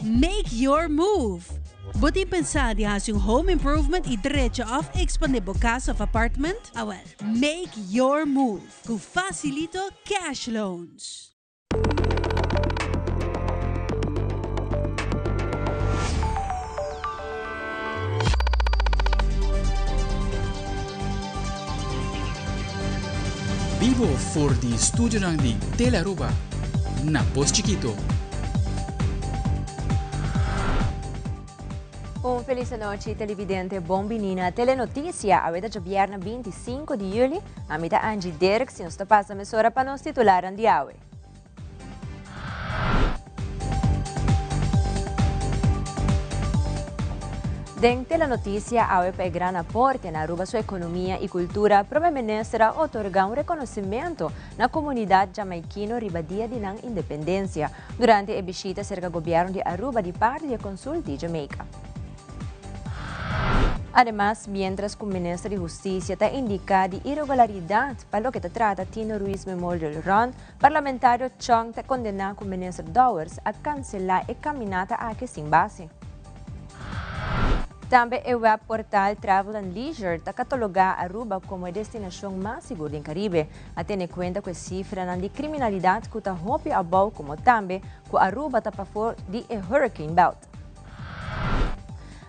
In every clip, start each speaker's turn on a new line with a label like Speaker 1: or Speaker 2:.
Speaker 1: Make your move! Bo tin pensa di haci un home improvement y drecha of expande bo cas of apartment? Awel, make your move cu Facilito Cash Loans!
Speaker 2: Bibo for di studionan di Telearuba na Pos Chikito.
Speaker 3: Un feliz anochi televidente, bon bini na Telenoticia. Awe ta djabièrnè 25 di juli. Ami ta Angie Dirks y nos ta pasa mesora pa nos titularnan di awe. Den Telenoticia awe pa e gran aporte na Aruba su economia y cultura, Prome Minister a otorga un reconocimento na comunidad Jamaikino riba dia di nan independencia. Durante e bishita serka gobierno di Aruba di parti di e consul di Jamaica. Ademas, mientras cu Minister di Husticia ta indica di irregularidad pa loke ta trata Tino Ruiz Memorial Run, Parlamentario Chong ta condena cu Minister Dowers a cancela e caminata aki sin base. Tambe e web portal Travel and Leisure ta cataloga Aruba como e destinacion mas sigur den Caribe. A tene cuenta cu e cifranan di criminalidad cu ta hopi abou como tambe cu Aruba ta pafor di e Hurricane Belt.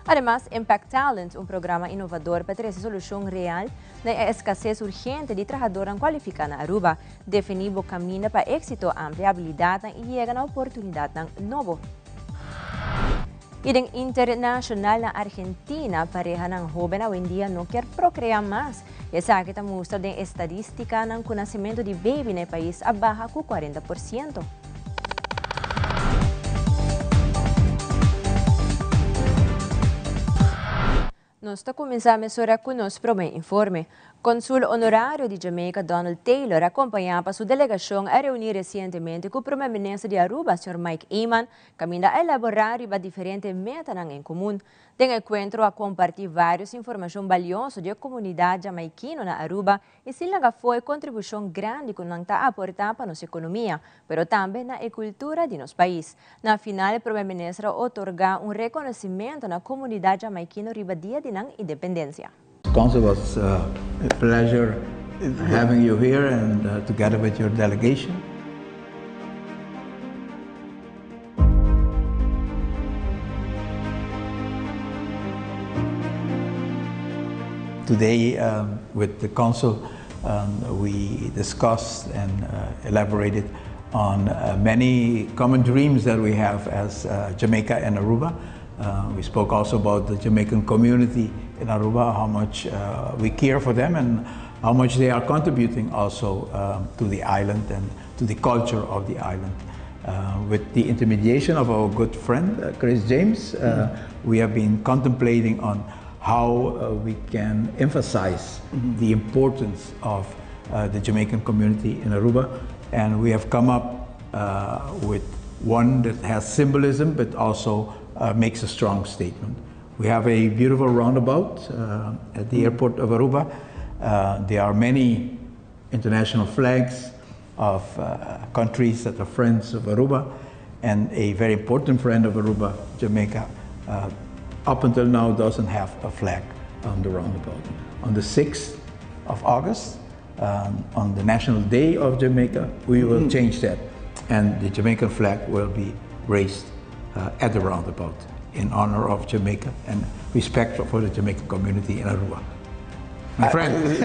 Speaker 3: Ademas, Impact Talent, un programa inovador pa trece solucion real na e escasez urgente di trahadornan cualifica na Aruba. Defini bo caminda pa exito, amplia habilidadnan y yega na oportunidadnan nobo. Y den internacional na Argentina, parehanan hoben awendia no kier procrea mas. Esaki ta mustra den estadístikanan ku nasementu di baby na e pais a baha ku 40%. Nos ta kuminsá mesora ku nos promé informe. Konsul honorario di Jamaica Donald Taylor akompañá pa su delegashon a reuní resientemente ku Promé Minister di Aruba señor Mike Eman kaminda a elaborá riba diferente metanan en komun. Den e enkuentro a kompartí vários informashon balioso di e komunidat jamaikino na Aruba i sin laga afó e kontribushon grandi ku nan ta aportá pa nos ekonomia, pero tambe na e kultura di nos pais. Na final Prome Minister a otorgá un rekonosimentu na komunidat jamaikino riba dia di nan independensia.
Speaker 4: Consul was a pleasure having you here and together with your delegation. Today with the consul we discussed and elaborated on many common dreams that we have as Jamaica and Aruba. We spoke also about the Jamaican community in Aruba, how much we care for them and how much they are contributing also to the island and to the culture of the island. With the intermediation of our good friend Chris James, we have been contemplating on how we can emphasize the importance of the Jamaican community in Aruba, and we have come up with one that has symbolism but also makes a strong statement. We have a beautiful roundabout at the airport of Aruba. There are many international flags of countries that are friends of Aruba, and a very important friend of Aruba, Jamaica, up until now doesn't have a flag on the roundabout. On the 6th of August, on the National Day of Jamaica, we will change that, and the Jamaican flag will be raised at the roundabout in honor of Jamaica and respect for the Jamaican community in Aruba. My friend.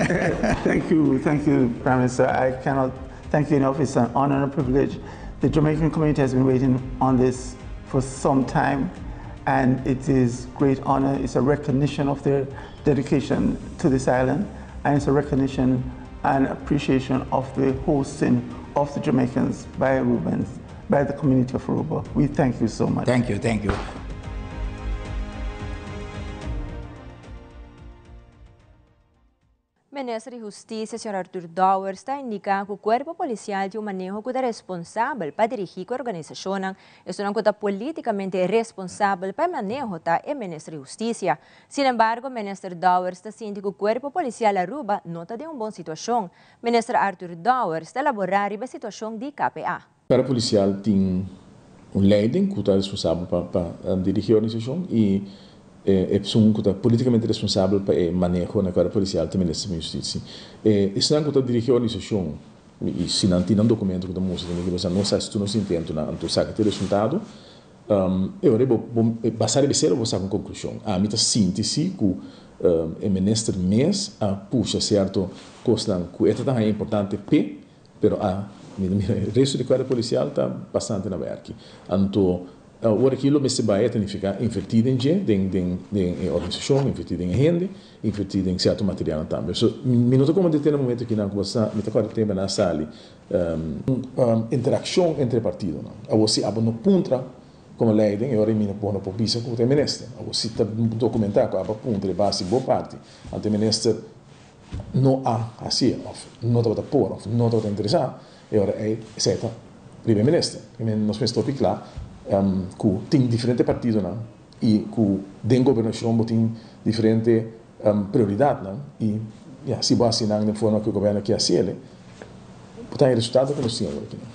Speaker 5: Thank you, thank you, Prime Minister. I cannot thank you enough. It's an honor and a privilege. The Jamaican community has been waiting on this for some time, and it is great honor. It's a recognition of their dedication to this island, and it's a recognition and appreciation of the hosting of the Jamaicans by Arubans, by the community of Aruba. We thank you so much.
Speaker 4: Thank you, thank you.
Speaker 3: Minister di Husticia, señor Arthur Dowers, ta indica cu Cuerpo Policial tin un maneho cu ta responsabel pa dirigi cu organisacionnan. Esunnan cu ta politicamente responsabel pa e maneho ta e Minister di Husticia. Sin embargo, Minister Dowers ta sinti cu Cuerpo Policial Aruba no ta den un bon situacion. Minister Arthur Dowers ta elabora riba e situacion di KPA.
Speaker 6: Cuerpo Policial tin. un leiding ku ta responsabel pa pa dirigí e organisashon i e esun ku ta politikamente responsabel pa e maneho na kuerpo polisial ta Minister di Hustisia. E esnan ku ta dirigí e organisashon i si nan tin nan dokumento ku ta mustra tambe ku nos a hasi tur nos intentonan anto esaki ta e resultado, e ora bo bo basá riba esei lo bo saka un konklushon. Ami ta sinti si ku e minister mes a pusha sierto kosnan ku e ta ta haña importante p'e, Pero a mi ta mira e resto di kuerpo polisial ta bastante na wèrki. Anto ora ki lo mester bai e ta nifiká invertí den dje, den den den e organisashon, invertí den e hende, invertí den sierto materialnan tambe. So mi no ta komo detene momento akinan ku bo sa mi ta kòrda tempu nan a sali un interakshon entre e partidonan. Awor si abo no puntra komo leiding e ora mi no bo no por bisa ku ta e minister. Awor si ta dokumentá ku abo a puntra e base bo parti anto e minister no a hasié òf no tabata por òf no tabata interesá, e ora ei esei ta riba e minister. I men nos mester hopi kla ku tin diferente partidonan i ku den gobernashon bo tin diferente prioridatnan i ya si bo hasi nan den forma ku e gobièrnu ke hasiel bo ta haña resultado ku nos tin awor akinan.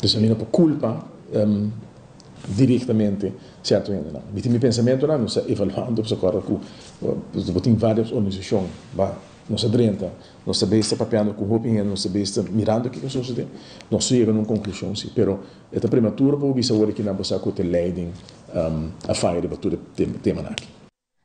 Speaker 6: Dus ami no por kulpa Directamente cierto hendenan. Mi tin mi pensamentonan, nos ta evaluando, pasobra acorda cu bo tin varios organisacion ba nos a drenta, nos ta bes ta papiando cu hopi hende, nos ta bes ta mirando kico a sucede, nos ta yega na un conclusion si, pero e ta prematuro pa bo bisa awor kinan bo sa cu ta leiding a faya riba tur e temanan aki.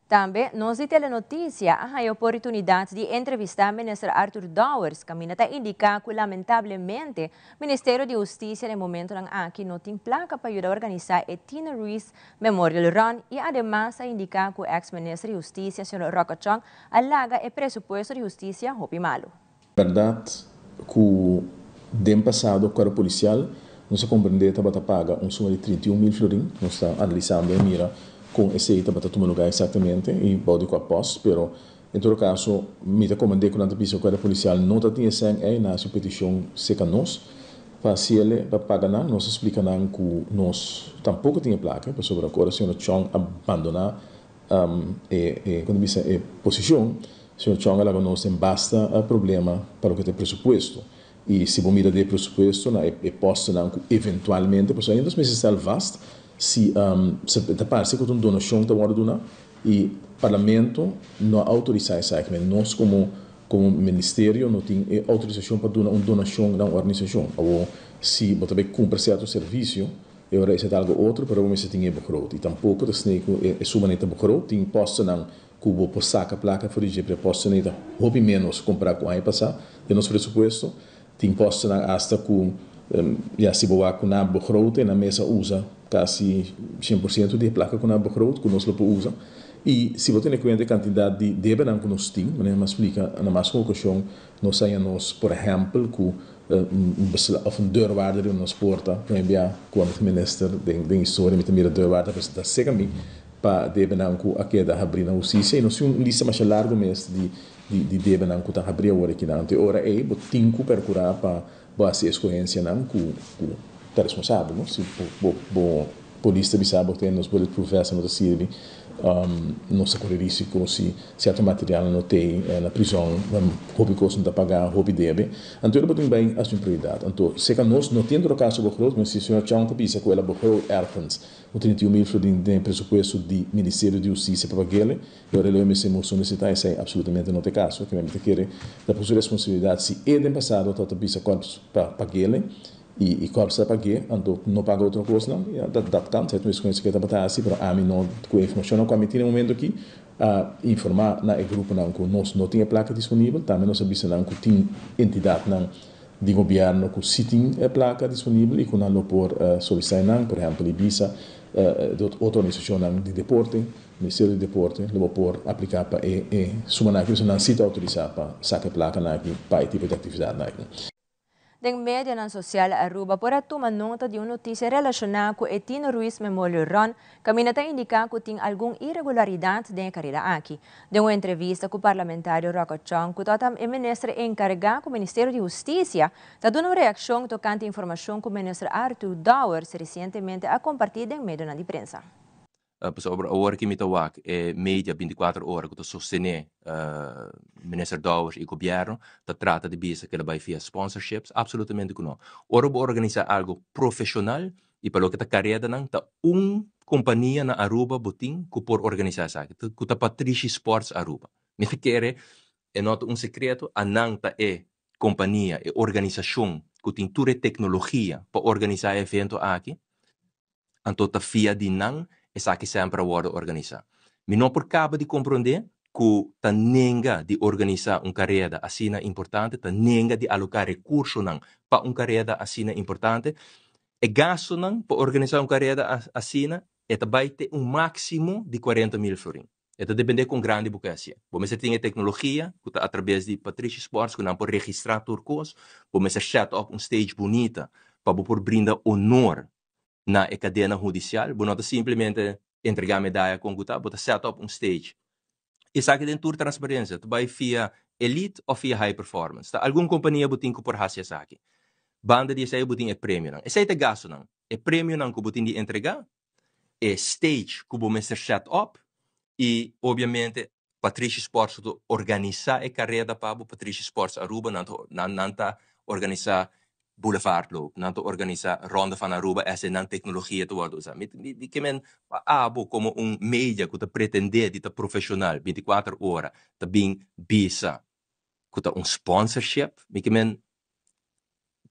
Speaker 3: Tambe nos di Telenoticia a haña oportunidat di entrevistá Minister Arthur Dowers kaminda ta indiká ku lamentablemente Ministerio di Hustisia na e momentonan aki no tin plaka pa yuda organisá e Tina Ruiz Memorial Run i ademas a indiká ku eks Minister di Hustisia señor Rocco Chong a laga e presupuesto di hustisia hopi malu.
Speaker 6: Bèrdat ku den pasado Kuerpo Polisial nos a komprendé tabata paga un suma di 31 mil florin. Nos ta analisando e mira kon esei tabata tuma lugá eksaktamente i bou di kua pòst, pero en todo kaso mi ta komprendé ku nan ta bisa ku Kuerpo Polisial no ta tin e sèn ei, nan hasi un petishon serka nos pa hasiel pa paga nan. Nos a splika nan ku nos tampoko tin e plaka pasobra ku ora señor Chong a bandoná E kon ta bisa e posishon, señor Chong a laga nos den basta problema pa loke ta e presupuesto. I si bo mira den e presupuesto na e postonan ku eventualmente, pasobra ainda nos mester stel vast si ta parse ku ta un donashon ta wòrdu duna i Parlamento no a outorisá esaki. Men nos komo komo ministerio no tin e outorisashon pa duna un donashon na un organisashon. Awor si bo ta bai kumpra sierto servisio, E ora esei ta algo otro, pero bo mester tin e begroot. I tampoco ta snei cu e suma nei ta begroot. Tin postennan cu bo por saca placa for di dje, pero e posten nei ta hopi menos compara cu aña pasa den nos presupuesto. Tin postennan hasta cu, ya, si bo wak cu nan begroot e nan mes a usa casi 100% di e placa cu nan begroot cu nos lo por usa. I si bo tene cuenta e cantidad di debenan cu nos tin, manera mi a splica na mas cu un ocasion, nos haña nos, por ehempel, cu un besla of un deurwaarder riba nos porta. Prome bia cu ami ta minister den den historia mi ta mira deurwaarder presenta cerca mi pa debenan cu a keda habri na husticia y nos tin un lista masha largo mes di di di debenan cu ta habri awor akinan. Anto e ora ey bo tin cu percura pa bo haci escogencianan cu cu ta responsabel no. Si bo bo bo polis ta bisa bo te nos bulletproof vest no ta sirbi nos ta kore risiko si sierto materialnan no tei na prizòn, hopi kos no ta pagá, hopi debe. Anto bo tin bai hasi un prioridat. Anto seka nos no tin otro kaso begroot, men si señor Chong ta bisa ku el a begroot ergens un 31 mil florin den e presupuesto di Ministerio di Hustisia pa pag'el, e ora lo e mester mostra nesesitá esei absolutamente no ta e kaso. Kimen mi ta kere ta por su responsabilidat si e den pasado tabata bisa kòrps pa pag'el. I i kòrp sa pag'é, anto no paga otro kosnan, ya, dat dat kan, sèt mes ku e tabata hasi, pero ami no, ku e informashonnan ku ami tin na e momento aki, a informá na e gruponan ku nos no tin e plaka disponibel, tambe nos a bisa nan ku tin entidatnan di gobièrnu ku si tin e plaka disponibel i ku nan lo por solisitá nan, por ehèmpel IBISA, di otro organisashonnan di deporte, Ministerio di Deporte lo bo por apliká pa e e sumanan aki, pasobra nan si ta outorisá pa saka e plakanan aki pa e tipo di aktividatnan aki.
Speaker 3: Den medianan sosial Aruba por a tuma nota di un notisia relashoná ku e Tino Ruiz Memorial Run, kaminda ta indiká ku tin algun iregularidat den e karera aki. Den un entrevista ku parlamentario Rocco Chong, ku tabata e minister enkargá ku Ministerio di Hustisia, ta duna un reakshon tokante informashon ku minister Arthur Dowers resientemente a kompartí den medionan di prensa.
Speaker 7: Pasobra awor ki mi ta wak e media 24 ora ku ta sostené Minister Dowers i gobièrnu ta trata di bisa ku el a bai via sponsorships, absolutamente ku no. Ora bo organisá algu profeshonal. Y pa loke ta caredanan ta un compania na Aruba bo tin cu por organisa esaki, cu ta Patrishi Sports Aruba. Mi ta kere e no ta un secreto, anan ta e compania, e organisacion cu tin tur e tecnologia pa organisa e evento aki, anto ta fia di nan esaki semper a wordo organisa. Mi no por caba di compronde cu ta nenga di organisa un careda asina importante, ta nenga di aloca recursonan pa un careda asina importante. E gastonan pa organisa un careda asina e ta bay te un maximo di 40 mil florin. E ta depende con grandi bo ke hacié. Bo mester tin e tecnologia cu ta atrabes di Patrishi Sports cu nan por registra tur cos. Bo mester set up un stage bunita pa bo por brinda honor na e cadena hudicial. Bo no ta simplemente entrega medaya con cu ta, bo ta set up un stage. Esaki den tur transparencia, ta bay via Elite of via High Performance. Ta algun compania bo tin cu por haci esaki. Banda di esey bo tin e premionan. Esey ta e gastonan. E premionan cu bo tin di entrega, e stage cu bo mester set up y obviamente Patrishi Sports ta organisa e careda pa bo, Patrishi Sports Aruba nan ta nan nan ta organisa Boulevardloop, nan ta organisa Ronde van Aruba esei nan tecnologia ta wordo usa. Mi mi ke men pa abo como un media cu ta pretende di ta profesional 24 ora ta bin bisa cu ta un sponsorship, mi ke men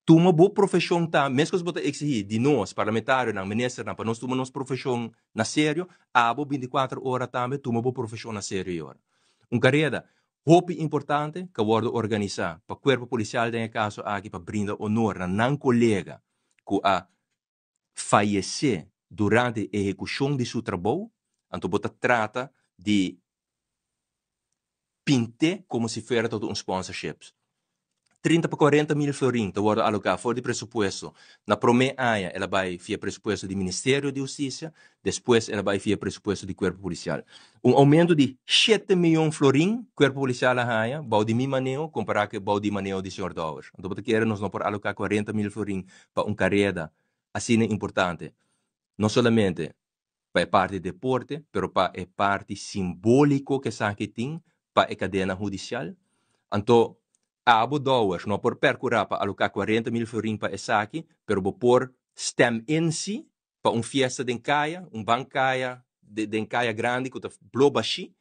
Speaker 7: tuma bo profesion ta, mescos bo ta exigi di nos parlamentarionan, ministernan pa nos tuma nos profesion na serio, abo 24 ora tambe tuma bo profesion na serio y ora. Un careda hopi importante cu a wordo organisa pa Cuerpo Policial den e caso aki pa brinda honor na nan colega cu a fayece durante ehecucion di su trabou, anto bo ta trata di pint'e como si fuera todo un sponsorship. 30 pa 40 mil florin ta wordo aloca for di presupuesto. Na prome aña el a bay via presupuesto di Ministerio di Husticia, despues el a bay via presupuesto di Cuerpo Policial. Un aumento di shete miyon florin Cuerpo Policial a haya bou di mi maneho compara cu bou di maneho di señor Dowers. Anto bo ta kere nos no por aloca 40 mil florin pa un careda asina importante, no solamente pa e parti deporte, pero pa e parti simbolico cu esaki tin pa e cadena hudicial. Anto, abo Dowers no por percura pa aloca 40 mil florin pa esaki, pero bo por stem in si pa un fiesta den caya, un ban caya den caya grandi cu ta blo bashi,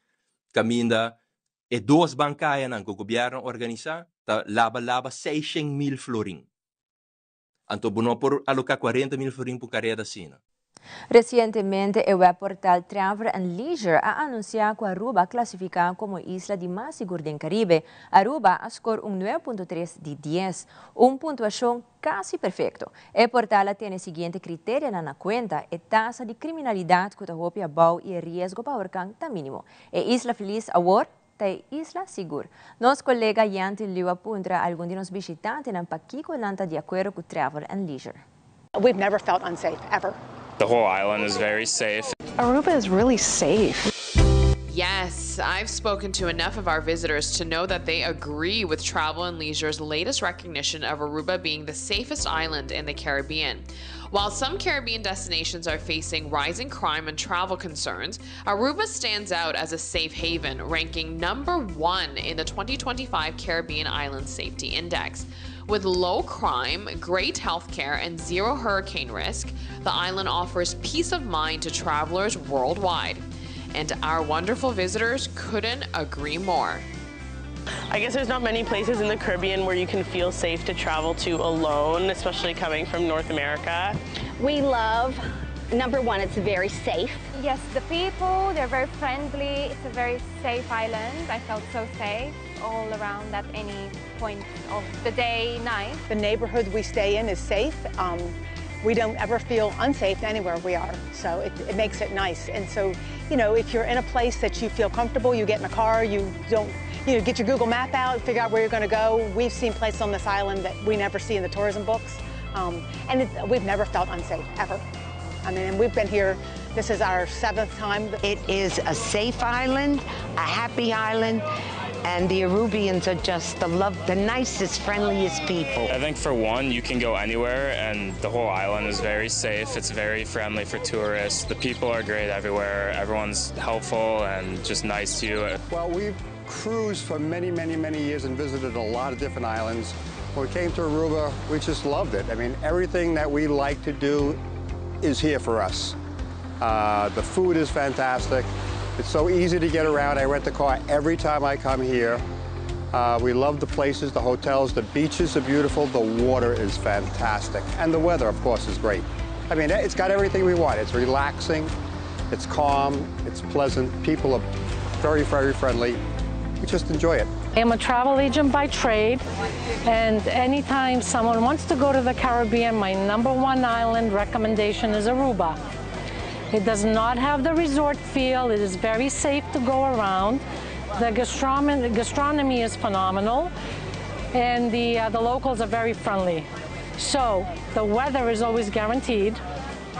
Speaker 7: caminda e dos ban cayanan cu gobierno a organisa ta laba laba 600 mil florin. Anto bo no por aloca 40 mil florin pa un careda asina.
Speaker 3: Recientemente e webportal Travel and Leisure a anuncia cu Aruba a clasifica como isla di mas sigur den Caribe. Aruba a score un 9.3 di 10, un puntuacion casi perfecto. E portal a tene siguiente criterionan na cuenta: e tasa di criminalidad cu ta hopi abou y e riesgo pa horcan ta minimo. E isla feliz awor ta e isla sigur. Nos colega Yanti Liu a puntra algun di nos bishitantenan pakico nan ta di acuerdo cu Travel and Leisure.
Speaker 8: We've never felt unsafe, ever.
Speaker 9: The whole island is very safe.
Speaker 10: Aruba is really safe.
Speaker 11: Yes, I've spoken to enough of our visitors to know that they agree with Travel and Leisure's latest recognition of Aruba being the safest island in the Caribbean. While some Caribbean destinations are facing rising crime and travel concerns, Aruba stands out as a safe haven, ranking number one in the 2025 Caribbean Island Safety Index. With low crime, great healthcare, and zero hurricane risk, the island offers peace of mind to travelers worldwide. And our wonderful visitors couldn't agree more.
Speaker 12: I guess there's not many places in the Caribbean where you can feel safe to travel to alone, especially coming from North America.
Speaker 13: We love, number one, it's very safe.
Speaker 14: Yes, the people, they're very friendly. It's a very safe island. I felt so safe all around at any point of the day, night.
Speaker 8: The neighborhood we stay in is safe. We don't ever feel unsafe anywhere we are, so it makes it nice. And so, if you're in a place that you feel comfortable, you get in a car, you don't, you know, get your Google map out, figure out where you're going to go. We've seen places on this island that we never see in the tourism books. And we've never felt unsafe, ever. And we've been here, this is our 7th time.
Speaker 15: It is a safe island, a happy island, and the Arubians are just the nicest, friendliest people.
Speaker 9: I think for one, you can go anywhere and the whole island is very safe. It's very friendly for tourists. The people are great everywhere. Everyone's helpful and just nice to you.
Speaker 16: We've cruised for many, many, many years and visited a lot of different islands. When we came to Aruba, we just loved it. Everything that we like to do is here for us. Uh, the food is fantastic. It's so easy to get around. I rent a car every time I come here. Uh, we love the places, the hotels, the beaches are beautiful, the water is fantastic, and the weather, of course, is great. I mean, it's got everything we want. It's relaxing, it's calm, it's pleasant. People are very, very friendly. We just enjoy it.
Speaker 17: I'm a travel agent by trade, and anytime someone wants to go to the Caribbean, my number one island recommendation is Aruba. It does not have the resort feel. It is very safe to go around. The gastronomy, gastronomy is phenomenal, and the, uh, the locals are very friendly. So the weather is always guaranteed.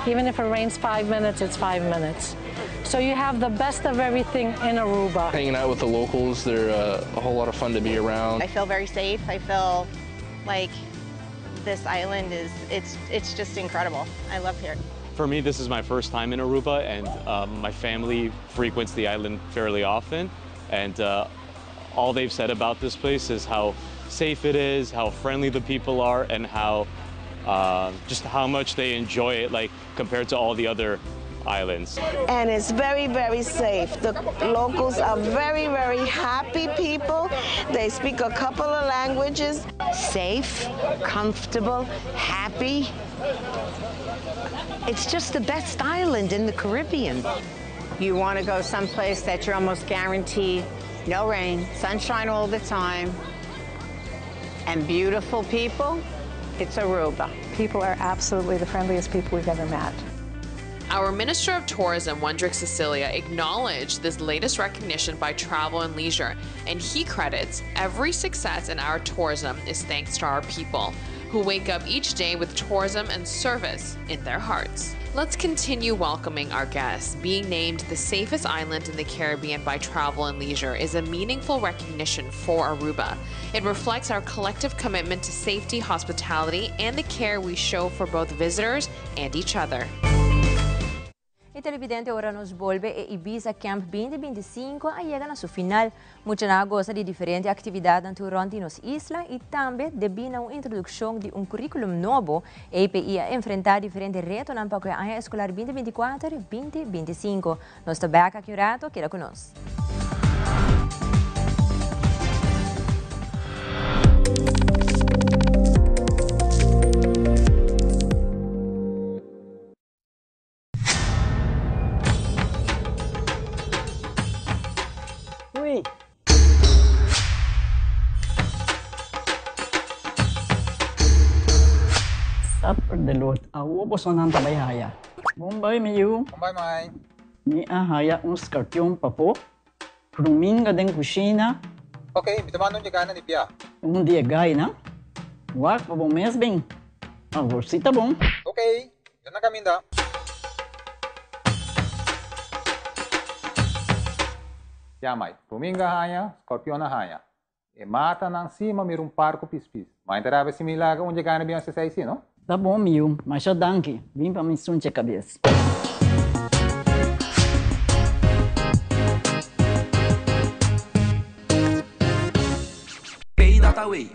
Speaker 17: Even if it rains five minutes, it's five minutes. So you have the best of everything in Aruba.
Speaker 18: Hanging out with the locals, they're uh, a whole lot of fun to be around.
Speaker 19: I feel very safe. I feel like this island is, it's, it's just incredible. I love here.
Speaker 20: For me, this is my first time in Aruba, and um, my family frequents the island fairly often. And uh, all they've said about this place is how safe it is, how friendly the people are, and how uh, just how much they enjoy it, like compared to all the other islands.
Speaker 21: And it's very, very safe. The locals are very, very happy people. They speak a couple of languages.
Speaker 15: Safe, comfortable, happy. It's just the best island in the Caribbean.
Speaker 22: You want to go someplace that you're almost guaranteed no rain, sunshine all the time, and beautiful people, it's Aruba.
Speaker 10: People are absolutely the friendliest people we've ever met.
Speaker 11: Our Minister of Tourism, Wendrick Cecilia, acknowledged this latest recognition by Travel and Leisure, and he credits every success in our tourism is thanks to our people, who wake up each day with tourism and service in their hearts. Let's continue welcoming our guests. Being named the safest island in the Caribbean by Travel and Leisure is a meaningful recognition for Aruba. It reflects our collective commitment to safety, hospitality, and the care we show for both visitors and each other.
Speaker 3: E televidente ora nos bolbe e Ibiza Camp 2025 a yega na su final. Muchanan a gosa di diferente actividadnan tur rond di nos isla y tambe debi na un introduccion di un curriculum nobo, EPI a enfrenta diferente retonan pa cu e aña escolar 2024, 2025. Nos ta bek aki un rato, keda cu nos.
Speaker 23: Ui. Supper de lot. Awo bosonan ta bai haya. Bon bai mi yu.
Speaker 24: Bon bai mai.
Speaker 23: Mi a haya un skarpion papo. Kruminga den kushina.
Speaker 24: Ok, mi ta manda un yegana di bia.
Speaker 23: Un di e gainan. Wak pa bo mes bin. Awor si ta bon.
Speaker 24: Ok, mi ta na kaminda. Ya mai, Ruminga haña, Scorpion a haña. E matanan si ma mira un par ku pispis. Ma inta rabia si mi laga un dje gana Beyoncé sei si, no?
Speaker 23: Ta bon mi yu, masha danki. Bin pa mi sunche kabes.
Speaker 25: Pay.away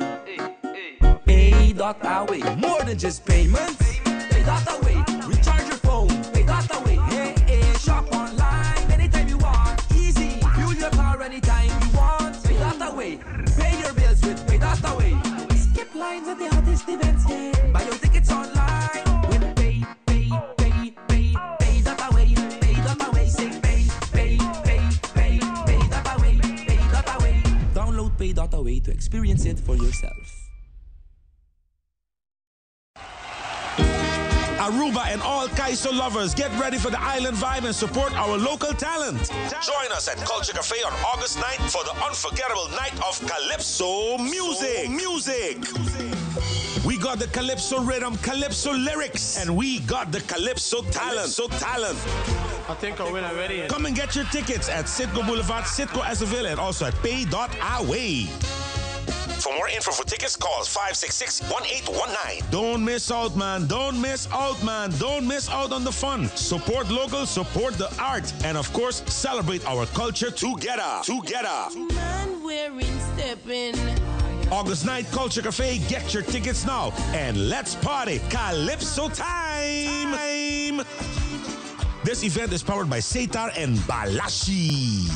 Speaker 25: Pay.away More than just payments Pay.away Recharge your phone Pay.away Hey, hey, shop online anytime you want Easy Fuel your car anytime you want Pay.away Pay your bills with Pay.away Skip lines at the hottest events, yeah Buy your tickets online with Pay, Pay, Pay, Pay, Pay.away Pay.away Say Pay, Pay, Pay, Pay, Pay.away Pay.away Download Pay.away to experience it for yourself.
Speaker 26: Aruba and all Kaiso lovers, get ready for the island vibe and support our local talent. Join us at Culture Cafe on August 9th for the unforgettable night of Calypso music. Music. We got the Calypso rhythm, Calypso lyrics, and we got the Calypso talent. So talent.
Speaker 27: I think I win already.
Speaker 26: Come and get your tickets at Citgo Boulevard, Citgo Azoville, and also at pay.away. For more info for tickets, call 566-1819. Don't miss out, man. Don't miss out, man. Don't miss out on the fun. Support local, support the art, and of course, celebrate our culture together. Together.
Speaker 28: Man wearing stepping.
Speaker 26: August 9th, Culture Cafe. Get your tickets now. And let's party. Calypso time. time. This event is powered by Setar and Balashi.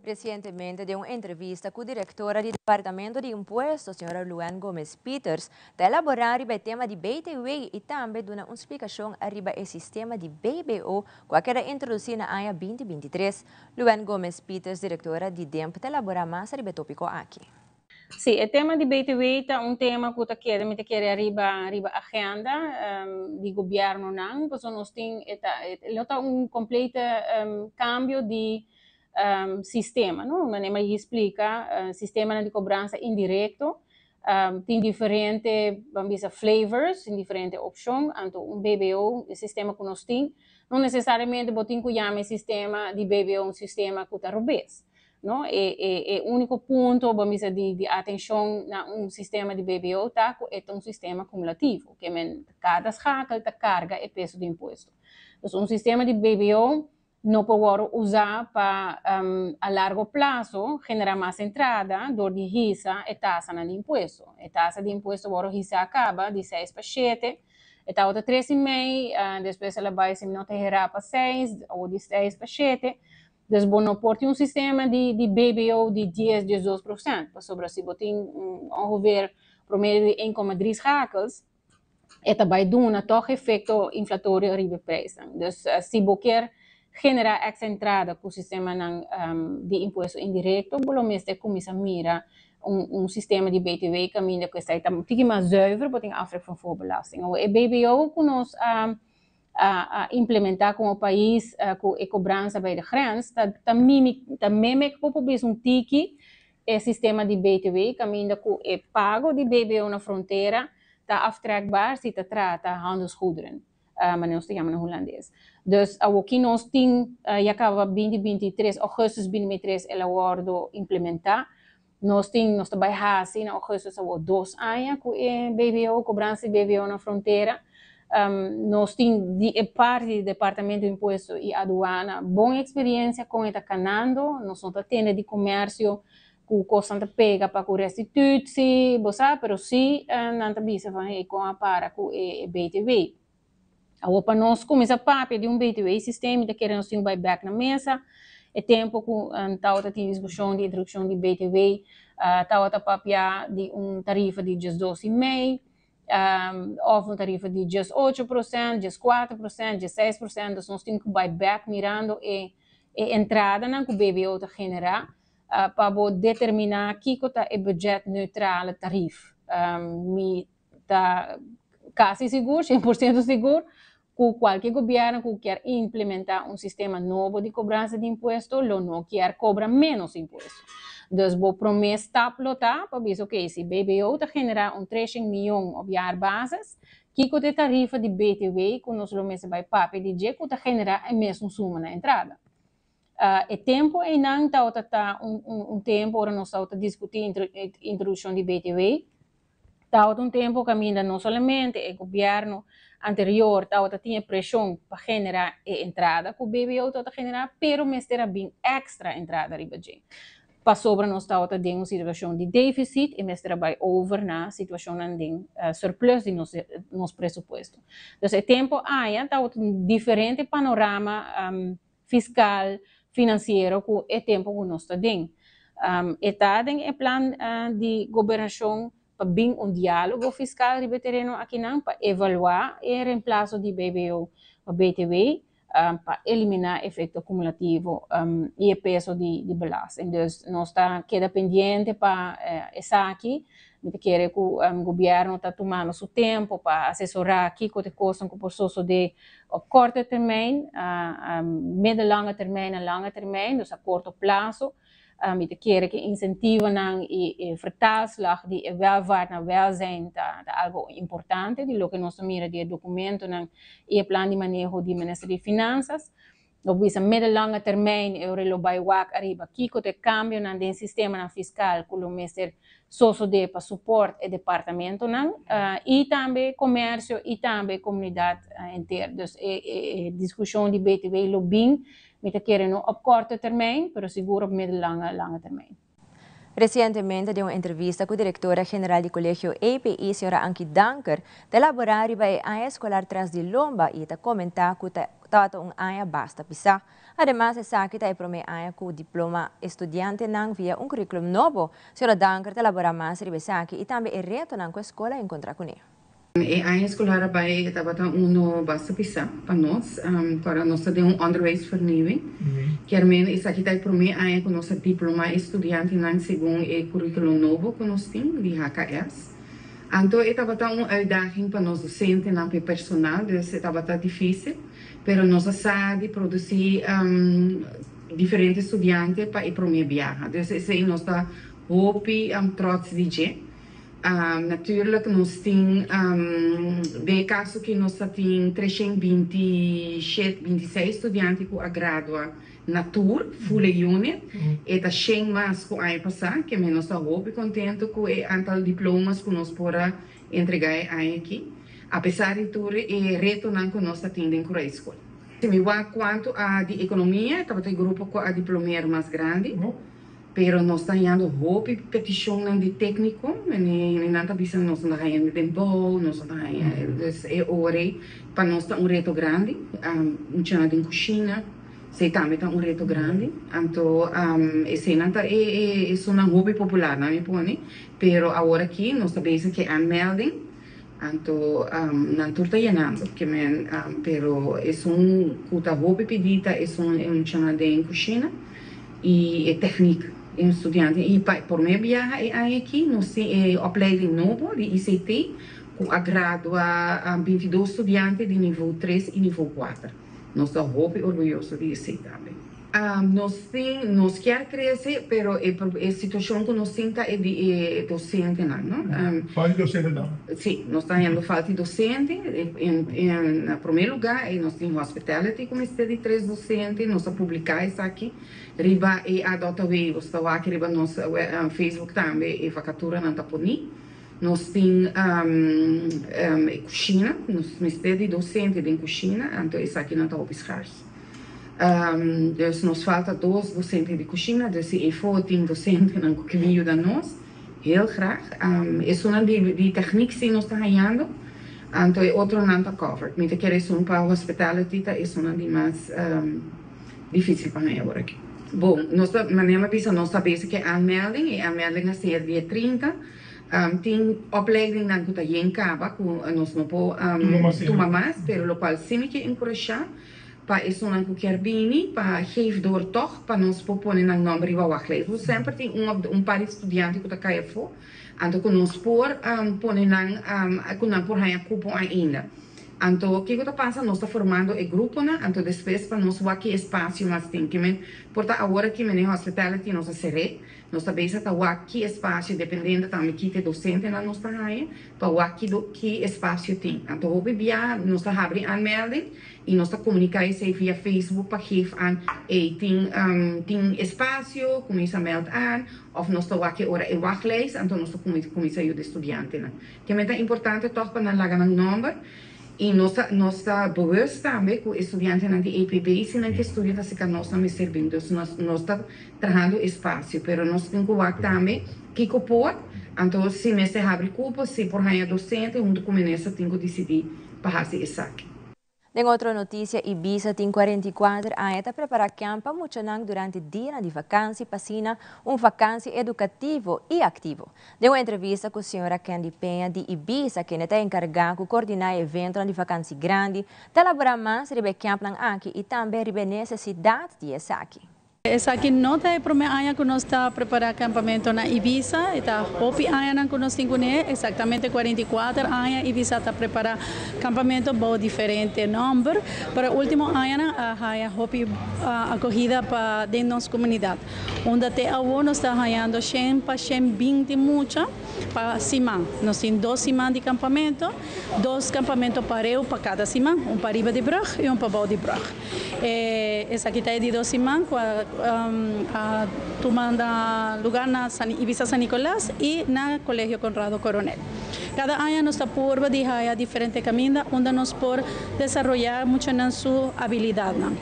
Speaker 3: Recientemente den un entrevista cu directora di Departamento di Impuesto, señora Luann Gomez Pieters, ta elabora riba e tema di BTW y tambe duna un splicacion ariba e sistema di BBO cu a keda introduci na aña 2023. Luann Gomez Pieters, directora di DIMP, ta elabora mas ariba e topico aki.
Speaker 1: Sí, e tema di BTW ta un tema ku ta kere, mi ta kere ariba riba agenda di gobièrnunan, pasobra nos tin e ta lo ta un kompleto kambio di sistema, no? Manera mi a splika, sistemanan di kobransa indirekto tin diferente, ban bisa flavors, tin diferente opshon, anto un BBO, e sistema ku nos tin, no nesesariamente bo tin ku yama e sistema di BBO un sistema ku ta robes. No, e e e úniko punto bo mester di di atenshon na un sistema di BBO ta ku e ta un sistema kumulativo, ke men kada schakel ta karga e peso di impuesto. Dus un sistema di BBO no por wòrdu usá pa a largo plaso generá mas entrada dor di hisa e tasanan di impuesto. E tasa di impuesto wòrdu hisá kaba di seis pa shete, e tabata tres i mei, despues el a bai si mi no ta herá pa seis, awor di seis pa shete. Dus bo no por tin un sistema di di BBO di dies, 12%, pasobra si bo tin ongeveer promedio di een koma drie schakels, e ta bai duna tòg efekto inflatorio riba e prijsnan. Dus si bo kier generá èkstra entrada ku sistemanan di impuesto indirekto, bo lo mester kuminsá mira un un sistema di BTW kaminda ku esei ta un tiki mas zuiver, bo tin aftrek van voorbelasting. Awor e BBO ku nos a a implementa como pais cu e cobransa bij de grens ta ta mimic ta mimic bo por bisa un tiki e sistema di BTW caminda cu e pago di BBO na frontera ta aftrekbaar si ta trata handelsgoederen manera nos ta yama na Hulandes. Dus awoki nos tin ya caba 2023 augustus 2023 el a wordo implementa. Nos tin, nos ta bai hasi na augustus awor dos aña ku e BBO, kobransa di BBO na frontera. Nos tin di e parti di Departamento di Impuesto i Aduana bon eksperiensia kon e ta kanando. Nos no ta tende di komersio ku kosnan ta pega pa ku restitutsi, bo sa, pero si nan ta bisa van hey kon a para ku e BTW. Awor pa nos kuminsá papia di un BTW systeem mi ta kere nos tin ku bai bèk na mesa. E tempu ku tabata tin diskushon di introdukshon di BTW tabata papia di un tarifa di diesdos i mei òf un tarifa di diesocho prosènt, dieskuater prosènt, diesseis prosènt. Dus nos tin ku bai bèk mirando e entradanan ku BBO ta generá pa bo determiná kiko ta e budget neutrale tarief. Mi ta casi sigur, 100% sigur, cu cualkier gobierno cu kier implementa un sistema nobo di cobransa di impuesto lo no kier cobra menos impuesto. Dus bo prome stap lo ta pa bisa ok, si BBO ta genera un 300 miyon op jaarbasis, kico ta e tarifa di BTW cu nos lo mester bay papia di dje cu ta genera e mesun suma na entrada? E tempo eynan tabata ta un tempo ora nos tabata discuti introduccion di BTW, Tabata un tempu kaminda no solamente e gobièrnu anterior tabata tin e preshon pa generá e entrada ku BBO tabata generá, pero mester a bin èkstra entrada riba dje. Pasobra nos tabata den un situashon di défisit i mester a bai over na situashonnan den surplus di nos nos presupuesto. Dus e tempu aya tabata un diferente panorama fiskal, finansiero ku e tempu ku nos ta den. E ta den e plan di gobernashon pa bin un diálogo fiskal riba e tereno akinan pa evaluá e remplaso di BBO pa BTW pa eliminá efekto kumulativo i e peso di belasting. Dus nos ta keda pendiente pa esaki. Mi ta kere ku gobièrnu ta tumando su tempu pa asesorá kiko ta e kosnan ku por sosodé Op korte termijn, middellange termijn en lange termijn, dus a korto plaso, mi ta kere ku insentivonan i e vertaalslag di e welvaart na welzijn ta algo importante di loke nos ta mira di e dokumentonan i e plan di maneho di Minister di Finansas. Lo bisa middellange termijn e ora lo bai wak ariba kiko ta e cambionan den sistemanan fiscal cu lo mester sosode pa support e departamentonan y tambe comercio y tambe comunidad henter. Dus e discusion di BTW lo bin, mi ta kere no op korte termijn, pero sigur op middellange lange termijn.
Speaker 3: Recientemente den un entrevista cu directora general di Colegio EPI, señora Ankie Danker, ta elabora riba e aña escolar tras di lomba y ta comenta cu ta tabata un aña basta pisa. Ademas esaki ta e prome aña cu diploma estudiantenan via un curriculum nobo. Señora Danker ta elabora mas riba esaki y tambe e retonan cu e scol a encontra cune.
Speaker 2: E aña escolar a bay tabata uno basta pisa pa nos, ora nos ta den un onderwijsvernieuwing. Kier men esaki ta e prome aña cu nos a diploma e studiantenan segun e curriculum nobo cu nos tin di HKS. Anto e tabata un uitdaging pa nos docentenan, pa e personal, dus e tabata dificil, pero nos a sa di produci diferente studiante pa e prome biaha. Dus esey nos ta hopi trots di dje. Natuurlijk nos tin, den e kaso ki nos ta tin 327, 26 studiante ku a gradua na tur, full unit, e ta 100 mas ku aña pasá, ke men nos ta hopi kontentu ku e antal diplomas ku nos por a entregá e aña aki, apesar di tur e retonan ku nos ta tin den Kruisskol. Si mi wak kuantu a di ekonomia, tabata e grupo ku a diplomeer mas grandi. Pero nos ta hañando hopi petishonnan di tékniko, i nan ta bisa nos no ta haña den bou, nos no ta haña, dus e ora ei pa nos ta un reto grandi, muchanan den kushina, esei tambe ta un reto grandi, anto eseinan ta e esunnan hopi popular nan mi pone, pero awor aki nos ta bezig ku e aanmelding, anto nan tur ta yenando, ke men, pero esun ku ta hopi pidi ta esun e muchanan den kushina. Y e techniek e un studiante y pa e prome biaha e aña aki nos tin e opleiding nobo di ICT cu a gradua 22 studiante di nivo 3 y nivo 4. Nos ta hopi orguyoso di esey tambe. Nos tin, nos kier crece pero e e situacion cu nos tin ta e di e docentenan no.
Speaker 4: Falta di docentenan?
Speaker 2: Si, nos ta hañando falta di docente en na prome lugar y nos tin hospitality cu mester di tres docente, nos a publica esaki riba e AW, bo ta wak riba nos Facebook tambe e vacaturanan ta poni. Nos tin e cushina, nos mester di docente den cushina, anto esakinan ta hopi schaars. Dus nos falta dos docente di cushina, dus si efo tin docentenan cu ke bin yuda nos, heel graag. Esunnan di techniek si nos ta hañando, anto e otronan ta covered. Mi ta kere esun pa hospitality ta esunnan di mas dificil pa haña awor aki. Bon, nos ta, manera mi a bisa, nos ta bezig ku e aanmelding, e aanmelding a ser dia 30. Tin opleidingnan ku ta yen kaba ku nos no por tuma mas, pero lokual si mi ke enkurashá pa esunnan ku kier bini pa geef door tòg pa nos por pone nan nòmber riba wachtlijst. Bo semper tin un òf un par di studiante ku ta kai afó, anto ku nos por pone nan ku nan por haña kupo ainda. Anto kiko ta pasa? Nos ta formando e gruponan, anto despues pa nos wak ki espasio mas tin. Ke men por ta awor aki mene hospitality nos a ser'é, nos ta bezig ta wak ki espasio dependiendo tambe ki te dosentenan nos ta haña pa wak ki ki espasio tin. Anto hopi bia nos ta habri aanmelding y nos ta comunica esey via Facebook pa geef aan ey tin tin espacio cuminsa meld aan of nos ta wak e ora e wachtlijst anto nos ta cuminsa yuda e studiantenan. Kimen ta importante toch pa nan laga nan nomber y nos ta nos ta bewust tambe cu e studiantenan di EPB si nan ke studia ta cerca nos nan mester bin dus nos nos ta trahando espacio pero nos tin cu wak tambe kico por anto si mester habri cupo si por haya docente hunto cu minister tin cu dicidi pa haci esaki.
Speaker 3: Den otro noticia, Ibisa tin 44 aña ta prepara camp pa muchanan durante dianan di vakantie pa asina un vakantie educativo y activo. Den un entrevista cu señora Candy Peña di Ibisa, kende ta encarga cu coordina e eventonan di vakantie grandi, ta elabora mas riba e campnan aki y tambe riba e necesidad di esaki.
Speaker 4: Esaki no ta e prome aña ku nos ta prepará kampamentu na Ibisa, e ta hopi añanan ku nos tin kuné, eksaktamente 44 aña Ibisa ta prepará kampamentu bou diferente nòmber, pero e último añanan a haña hopi akohida pa den nos komunidat, unda te awor nos ta hañando shen pa 120 mucha pa siman. Nos tin dos siman di kampamentu, dos kampamentu pareu pa kada siman, un pa riba di brùg i un pa bou di brùg. E esaki ta e di dos siman ku a a tuma na lugar na San Ibisa San Nicolas i na Colegio Conrado Coronel. Kada aña nos ta purba di haya diferente kaminda unda nos por desaroyá muchanan su abilidatnan.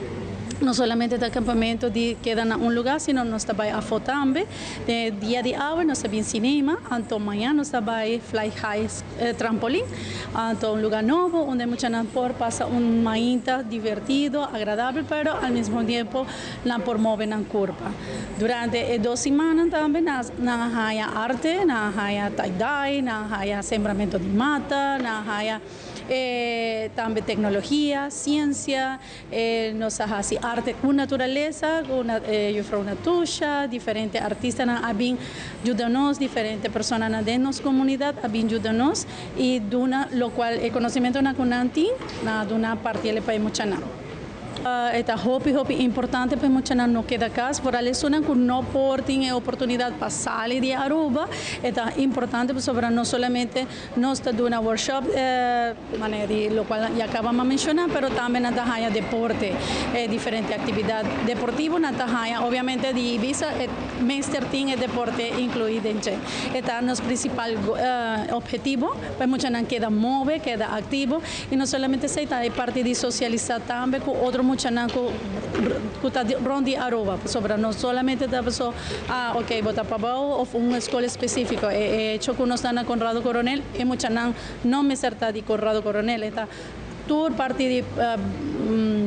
Speaker 4: No solamente ta kampamentu di keda na un lugá sino nos ta bai afó tambe. Den e dia di awe nos ta bin cinema, anto mañan nos ta bai Fly High Trampolin, anto un lugar nobo unda e muchanan por pasa un mainta divertido, agradabel, pero al mismo tiempo nan por move nan curpa. Durante e dos simannan tambe nan a haya arte, nan a haya tie-dye, nan a haya sembramento di mata, nan a haya tambe tecnologia, ciencia. E nos a hasi arte ku naturalesa, ku Juffrouw Natusha, diferente artistanan a bin yuda nos, diferente personanan den nos komunidat a bin yuda nos i duna lokual e konosementonan ku nan tin, nan a duna partiel pa e muchanan. E ta hopi hopi importante pa e muchanan no keda kas, foral esunnan ku no por tin e oportunidat pa sali di Aruba, e ta importante pasobra no solamente Nos ta duna workshop manera di locual ya caba m'a menciona, pero tambe nan ta haya deporte, e diferente actividad deportivo nan ta haya. Obviamente di Ibisa e mester tin e deporte inclui den dje. E ta nos principal objetivo pa e muchanan keda move, keda activo y no solamente esey ta e parti di socialisa tambe cu otro muchanan cu ta rond di Aruba, pasobra no solamente ta paso Ah, ok, bo ta pabou of un skol espesífiko. E hecho ku nos ta na Conrado Coronel, e muchanan no mester ta di Conrado Coronel, e ta tur parti di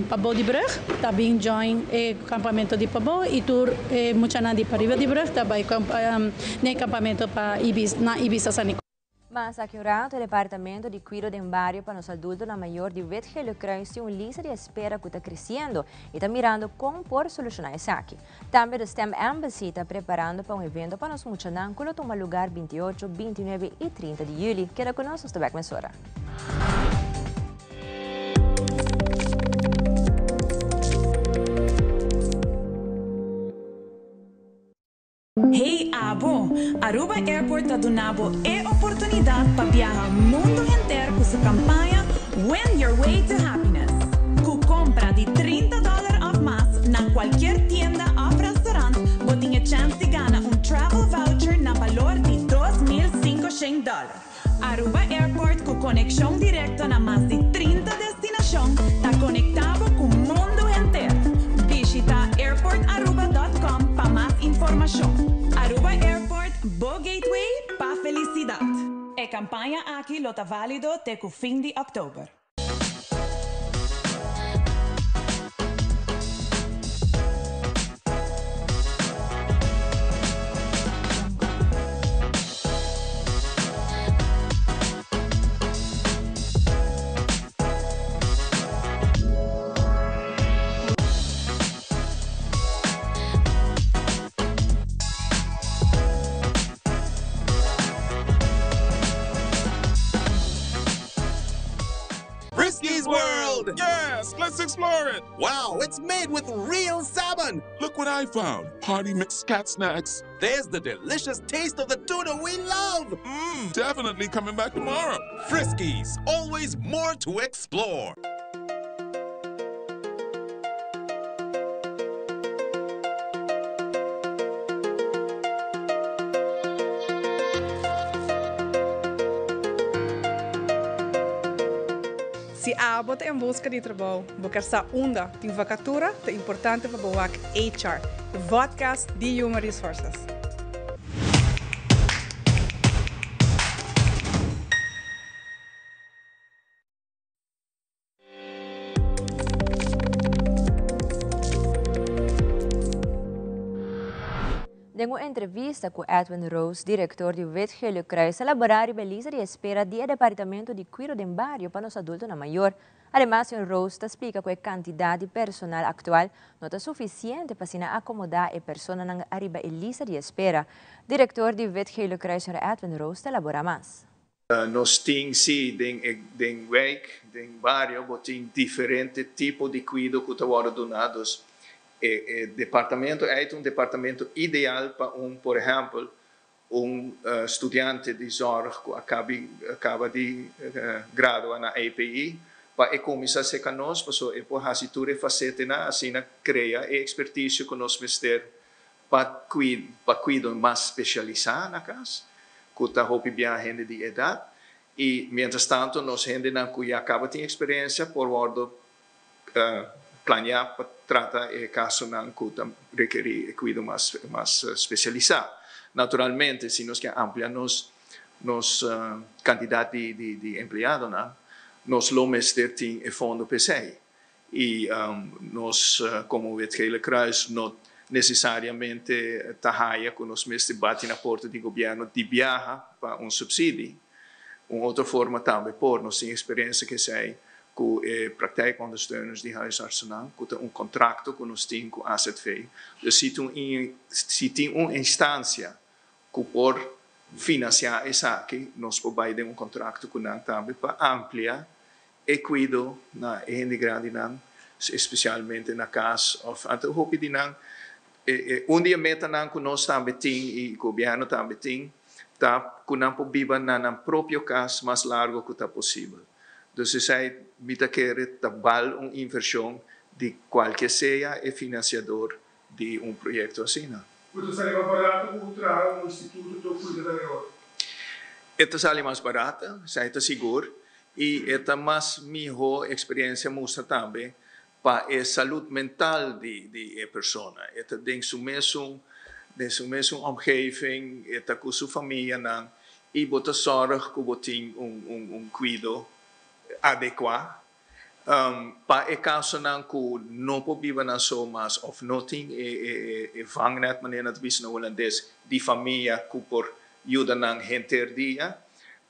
Speaker 4: pabou di brug ta bin join e kampamento di pabou i tur e muchanan di pariba di brug ta bai na e kampamento pa Ibis, na Ibisa San Nicolas.
Speaker 3: Mas aki un rato e Departamento di Cuido den Bario pa nos adultonan mayor di Wit Gele Kruis tin un lista di espera cu ta creciendo y ta mirando con por soluciona esaki. Tambe The STEM Embassy ta preparando pa un evento pa nos muchanan cu lo tuma lugar 28, 29 y 30 di juli. Keda cu nos, nos ta bek mesora.
Speaker 5: Hey abo! Aruba Airport ta duna bo e oportunidad pa biaha mundo henter cu su campaña Win Your Way to Happiness. Cu compra di 30 dollar of mas na cualkier tienda of restaurant bo tin e chance di gana un travel voucher na balor di 2500 dollar. Aruba Airport cu conexion directo na mas di 30 destinacion ta conecta bo cu mundo henter. Bishita airportaruba.com pa mas informacion. Aruba Airport, bo gateway pa felicidad. E campaña aki lo ta valido te cu fin di october.
Speaker 6: Friskies World! Yes, let's explore it! Wow, it's made with real salmon! Look what I found! Party mix cat snacks. There's the delicious taste of the tuna we love! Mmm, definitely coming back tomorrow. Friskies, always more to explore.
Speaker 7: Si abo ta en buska di trabou, bo ker sa unda tin vakatura, ta importante pa bo wak HR, e vodcast di Human Resources.
Speaker 3: Den un entrevista cu Edwin Roos, director di Wit Gele Kruis, a labora riba e lista di espera di e Departamento di Cuido den Bario pa nos adultonan mayor. Ademas, señor Roos ta splica cu e cantidad di personal actual no ta suficiente pa asina acomoda e personanan ariba e lista di espera. Director di Wit Gele Kruis, señor Edwin Roos, ta elabora mas.
Speaker 8: Nos tin si den e den wijk, den bario bo tin diferente tipo di kuido ku ta wòrdu duná. Dus e e departamento ei ta un departamento ideal pa un, por ehèmpel, un studiante di zòrg ku a kabi kaba di gradua na EPI pa e kuminsá seka nos pasobra e por hasi tur e fasetenan asina krea e ekspertisio ku nos mester pa pa kuido mas spesialisá na kas, ku ta hopi bia hende di edat, i mientras tanto nos hendenan ku ya kaba tin eksperensia por wòrdu planiá pa trata e kasonan ku ta rekerí e kuido mas mas spesialisá. Naturalmente si nos ke amplia nos nos kantidat di di empleadonan nos lo mester tin e fondo p'esei. I nos komo Wit Gele Kruis no nesesariamente ta haya ku nos mester bati na porta di gobièrnu di biaha pa un supsidi. Un otro forma tambe por, nos tin eksperensia ku esei ku e praktijkondersteuners di huisartsennan ku ta un kontrakto ku nos tin ku AZV. Dus si tin un si tin un instansia ku por finansiá esaki nos por bai den un kontrakto ku nan tambe pa amplia E kuido na e hende grandinan, espesialmente na kas òf anto hopi di nan. E un di e metanan ku nos tambe tin i gobièrnu tambe tin ta ku nan por biba na nan propio kas mas largu ku ta posibel. Dus esei mi ta kere ta bal un invershon di kualke sea e finansiador di un proyekto asina.
Speaker 9: Ku ta sali mas barato ku traha un instituto to kuida ta eror?
Speaker 8: E ta sali mas barato, esei ta sigur, i e ta mas miho eksperensia mustra tambe pa e salud mental di di e persona. E ta den su mesun den su mesun omgeving, e ta ku su famianan i bo ta sòrg ku bo tin un un un kuido adekuá Pa e kasonan ku no por biba nan so mas òf no tin e vangnet, manera nan ta bisa na hulandes, di famia ku por yuda nan henter dia,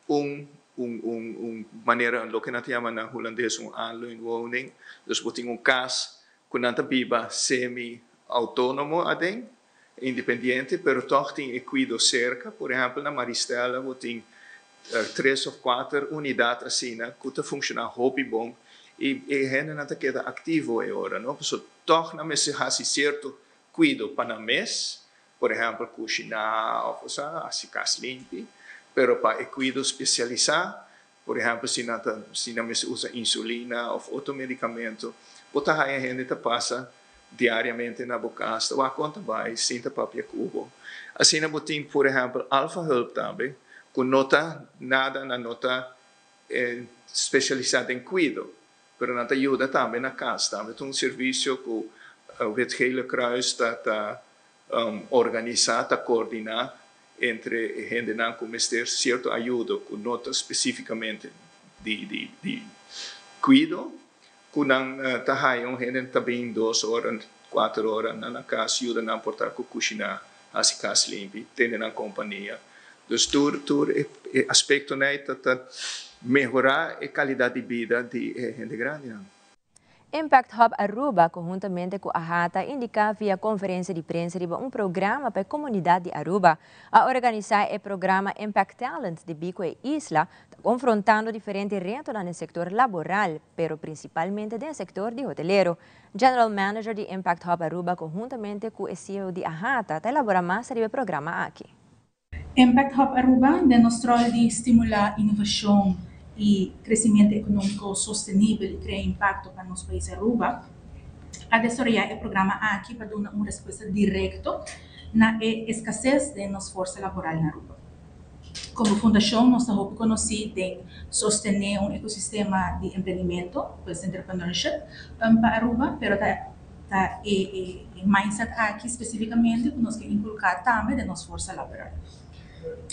Speaker 8: un un manera loke nan ta yama na hulandes un aanleunwoning, dus bo tin un kas ku nan ta biba semi outónomo aden, independiente, pero tòg tin e kuido serka. Por ehèmpel na Maristella bo tin tres òf kuater unidat asina ku ta funshoná hopi bon i e hendenan ta keda aktivo e ora, no? Pasobra tòg nan mester hasi sierto kuido pa nan mes, por ehèmpel kushiná òf osea hasi kas limpi, pero pa e kuido spesialisá, por ehèmpel si nan ta si nan mester usa insulina òf otro medikamento, bo ta haña hende ta pasa diariamente na bo kas ta wak kon ta bai sin ta papia ku bo. Asina bo tin por ehèmpel Alfa Hulp tambe ku no ta nada nan no ta spesialisá den kuido pero nan ta yuda tambe na kas tambe ta un servisio ku Wit Gele Kruis ta ta organisá ta koordiná entre e hendenan ku mester sierto ayudo ku no ta spesífikamente di di di kuido. Ku nan ta haña un hende ta bin dos ora, kuater ora na nan kas yuda nan por ta ku kushiná, hasi kas limpi, tene nan kompania. Dus tur tur e aspektonan ei ta ta mehorá e kalidat di bida di e hende grandinan.
Speaker 3: Impact Hub Aruba conhuntamente cu AHATA a indica via conferencia di prensa riba un programa pa e comunidad di Aruba. A organisa e programa Impact Talent debí cu e isla ta confrontando diferente retonan den sector laboral, pero principalmente den e sector di hotelero. General Manager di Impact Hub Aruba conhuntamente cu e ceo di AHATA ta elabora mas riba e programa aki.
Speaker 4: Impact Hub Aruba den nos rol di stimula innovacion y crecimiento economico sostenibel y crea impacto pa nos pais Aruba, a desaroya e programa aki pa duna un respuesta directo na e escasez den nos forsa laboral na Aruba. Como fundacion nos ta hopi conoci den sostene un ecosistema di emprendimento, pues entrepreneurship, pa Aruba, pero ta Ta e mindset aki spesifikamente ku nos ke inkulká tambe den nos forsa laboral.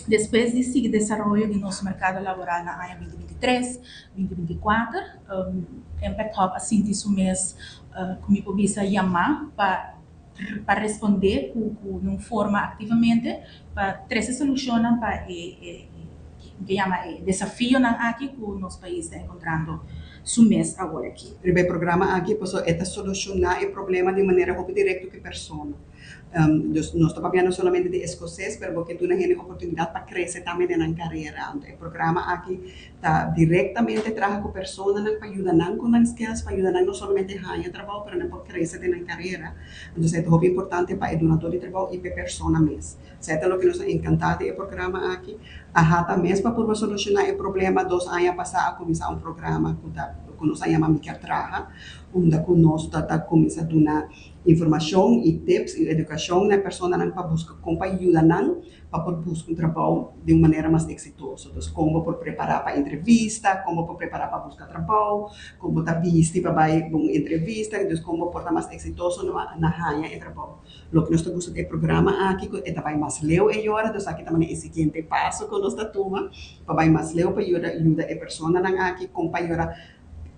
Speaker 4: Despues di sigui desaroyo di nos merkado laboral na aña binti 23, binti 24, Impact Hub a sinti su mes, ku mi por bisa, yamá pa pa respondé ku ku un forma aktivamente pa trese solushonnan pa e e.
Speaker 12: Mi ke yama e desafionan aki ku nos pais ta enkontrando su mes awor aki.
Speaker 13: Riba e programa aki pasobra e ta solushoná e problema di manera hopi direkto ku e persona. Dus nos ta papia no solamente di eskoses pero bo ke duna hende oportunidat pa krese tambe den nan karera. Anto e programa aki ta direktamente traha ku personanan pa yuda nan ku nan skills, pa yuda nan no solamente haña trabou pero nan por krese den nan karera. Entonces e ta hopi importante pa e dunadó di trabou i pa e persona mes. Esei ta loke nos a enkantá di e programa aki. AHATA mes pa purba solushoná e problema. Dos aña pasá a kuminsá un programa ku ta ku nos a yama Mi Kier Traha, unda ku nos ta ta kuminsá duna informashon i tips i edukashon na e personanan pa buska kon pa yuda nan pa por buska un trabou di un manera mas eksitoso. Dus kon bo por prepará pa entrevista, kon bo por prepará pa buska trabou, kon bo ta bisti pa bai un entrevista, dus kon bo por ta mas eksitoso na haña e trabou. Loke nos ta gusta di e programa aki ku e ta bai mas leu e yora, dus aki ta manera e siguiente paso ku nos ta tuma pa bai mas leu pa yuda yuda e personanan aki kon pa yora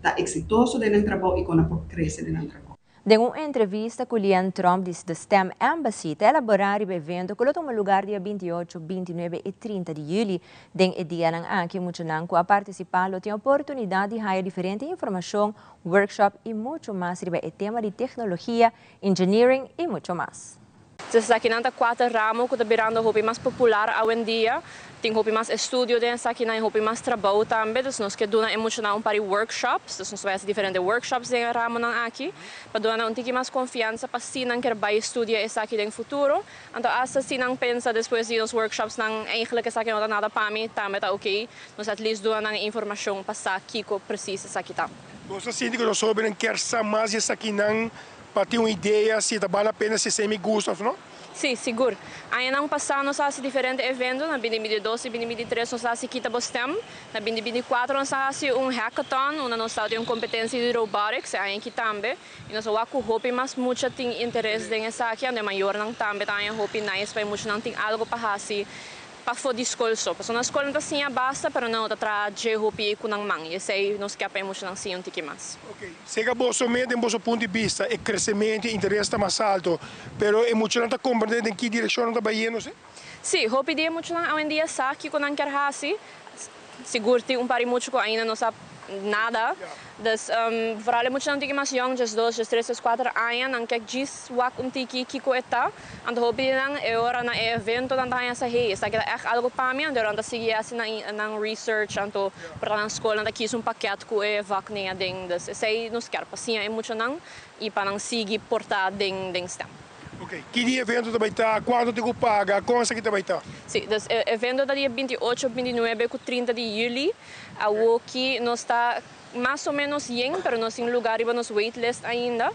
Speaker 13: ta eksitoso den nan trabou i kon nan por krese den nan trabou.
Speaker 3: Den un entrevista ku Lian Tromp di The STEM Embassy ta elaborá riba evento ku lo tuma lugar dia 28, 29 i 30 di yüli. Den e dianan aki muchanan ku a partisipá lo tin oportunidat di haya diferente informashon, workshop i muchu mas riba e tema di teknologia, engineering y mucho mas.
Speaker 14: Entonces esakinan ta kuater ramo ku ta birando hopi mas popular awendia. Tin hopi mas estudio den esakinan y hopi mas trabou tambe. Dus nos ke duna e muchanan un par di workshops. Dus nos ta bai hasi diferente workshops den e ramonan aki pa duna nan un tiki mas konfiansa pa si nan kier bai studia esaki den futuro. Anto asta si nan pensa despues di nos workshopsnan eigenlijk esaki no ta nada pa mi, tambe ta oké. Nos at least duna nan e informashon pa sa kiko precies esaki ta.
Speaker 9: Nos ta sinti ku nos hóbennan kier sa mas di esakinan pa tin un idea si ta bal la pena si esei mi gusta òf no?
Speaker 14: Sí, sigur. Añanan pasá nos a hasi diferente evento, na bini bini dos i bini bini tres nos a hasi Kita Bo Stem, na bini bini kuater nos a hasi un hackathon unda nos tabatin un kompetensia di robotics e aña aki tambe i nos a wak ku hopi mas mucha tin interes den esaki, anto e mayornan tambe ta haña hopi nice pa e muchanan tin algu pa hasi Pafó di skol so. Pasobra na skol nan ta siña basta, pero nan no ta traha dje hopi ku nan man. I esei nos ke pa e muchanan siña un tiki mas.
Speaker 9: Ok. Sega boso mes den boso punto di bista e kresementu, e interes ta mas alto, pero e muchanan ta komprendé den ki direkshon nan ta bai yendo, si?
Speaker 14: Sí, hopi di e muchanan awendia sa kiko nan kier hasi. Sigur tin un par di mucha ku ainda no sa nada. Dus vooral e muchanan un tiki mas yong, diesdos, diestres, dieskuater aña, nan ke djis wak un tiki kiko e ta. Anto hopi di nan e ora na e evento nan ta haña sa hey, esaki ta ègt algu pa mi, anto e ora nan ta sigui hasi nan research, anto por ta nan skol nan ta kis un pakèt ku e vak den aden. Dus esei nos kier pa siña e muchanan i pa nan sigui porta den stem.
Speaker 9: Ok, ki dia evento ta bai ta, kuantu tin ku paga, kon esaki ta bai ta?
Speaker 14: Sí, dus e evento ta dia 28, 29 ku 30 di yüli. Awoki nos ta mas o menos yen, pero nos tin lugar riba nos waitlist ainda.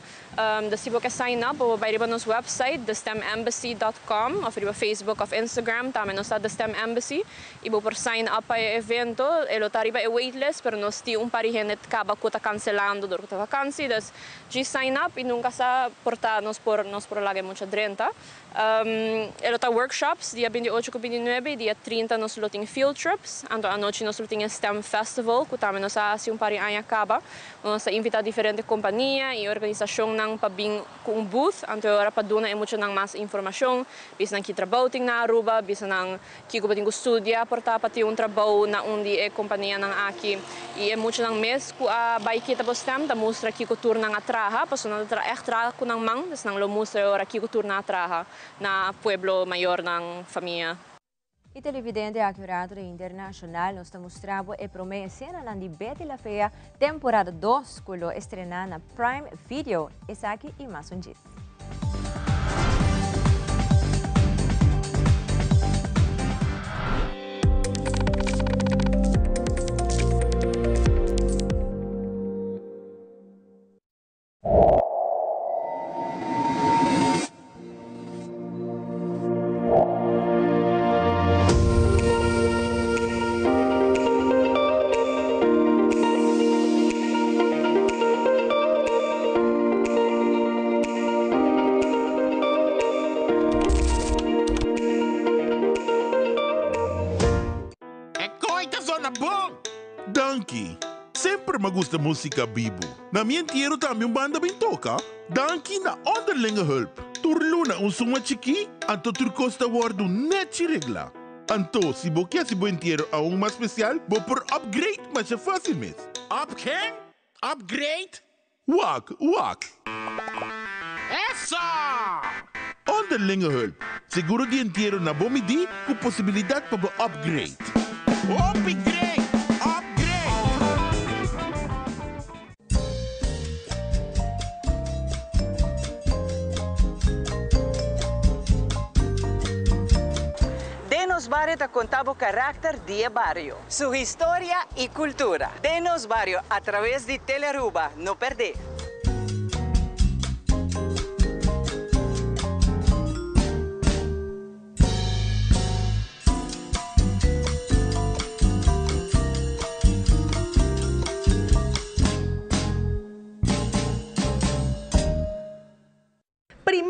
Speaker 14: Dus si bo ke sign up, bo por bai riba nos website, thestemembassy dot com, of riba Facebook of Instagram, tambe nos ta The Stem Embassy, i bo por sign up pa e evento. E lo ta riba e waitlist, pero nos tin un par di hende kaba ku ta kanselando dor ku ta vakansi, dus Djis sign up y nunca sa por ta nos por nos por laga e mucha drenta. E lo ta workshops dia 28 cu 29 y dia 30 nos lo tin field trips. Anto anochi nos lo tin e STEM Festival cu tambe nos a haci un par di aña caba. Nos ta invita diferente compania y organisacionnan pa bin cu un booth anto e ora pa duna e muchanan mas informacion, bisa nan ki trabou tin na Aruba, bisa nan Kiko bo tin ku studia por ta pa tin un trabou na un di e kompanianan aki? I e muchanan mes ku a bai kita bo stem ta mustra kiko tur nan a traha, pasobra nan ta traha ègt traha ku nan man, dus nan lo mustra e ora kiko tur nan a traha na pueblo, mayornan, famia.
Speaker 3: E televidente aki un rato di Internacional nos ta mustra bo e prome esenanan di Betty la Fea temporada dos ku lo estrena na Prime Video. Esaki i mas un djis.
Speaker 26: E koi ta zona bon! Danki! Semper m'a gusta musica bibu. Na mi entiero tambe un banda bin toca. Danki na Onderlinge Hulp. Tur luna un suma chikí, anto tur kos ta wordu nechi regla. Anto, si bo ke hasi bo entiero aun mas spesial, bo por upgrade masha fásil mes.
Speaker 15: Up ken? Upgrade?
Speaker 26: Wak, wak!
Speaker 15: Eso!
Speaker 26: Onderlinge hulp, seguro di entiero na bo midí ku posibilidat pa bo upgrade.
Speaker 15: Hopi great! Upgrade!
Speaker 16: Den Nos Bario ta konta bo karakter di e bario, su historia i kultura. Den Nos Bario a traves di Telearuba, no perdé!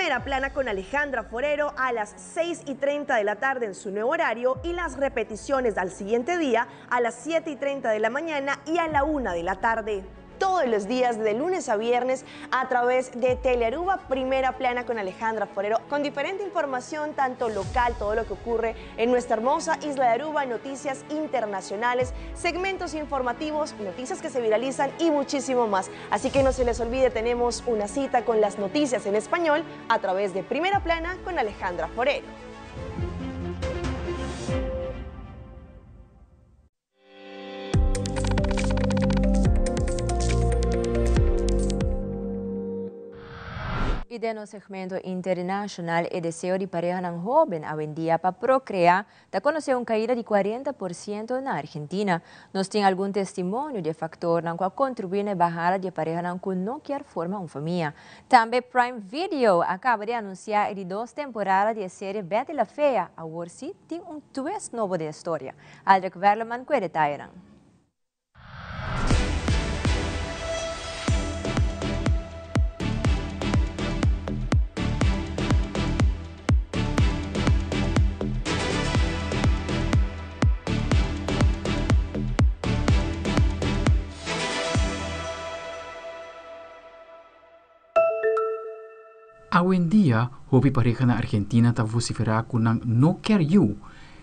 Speaker 17: Primera Plana con Alejandra Forero a las 6 y 30 de la tarde en su nuevo horario y las repeticiones al siguiente día a las 7 y 30 de la mañana y a la 1 de la tarde. Todos los días de lunes a viernes a través de Telearuba Primera Plana con Alejandra Forero, con diferente información, tanto local, todo lo que ocurre en nuestra hermosa isla de Aruba, noticias internacionales, segmentos informativos, noticias que se viralizan y muchísimo más. Así que no se les olvide, tenemos una cita con las noticias en español a través de Primera Plana con Alejandra Forero.
Speaker 3: I den nos segmento internashonal e deseo di parehanan hóben awendia pa prokreá ta konosé un kaida di kuarenta por siento na Argentina. Nos tin algun testimonio di e faktornan ku a kontribuí na e bahada di e parehanan ku no kier forma un famia. Tambe Prime Video a kaba di anunsiá e di dos temporada di e serie Betty la Fea, awor sí tin un twist nobo den e storia. Aldrich Werleman ku e detayenan.
Speaker 18: Awendia, hopi pareha na Argentina ta vosiferá ku nan no kier yu.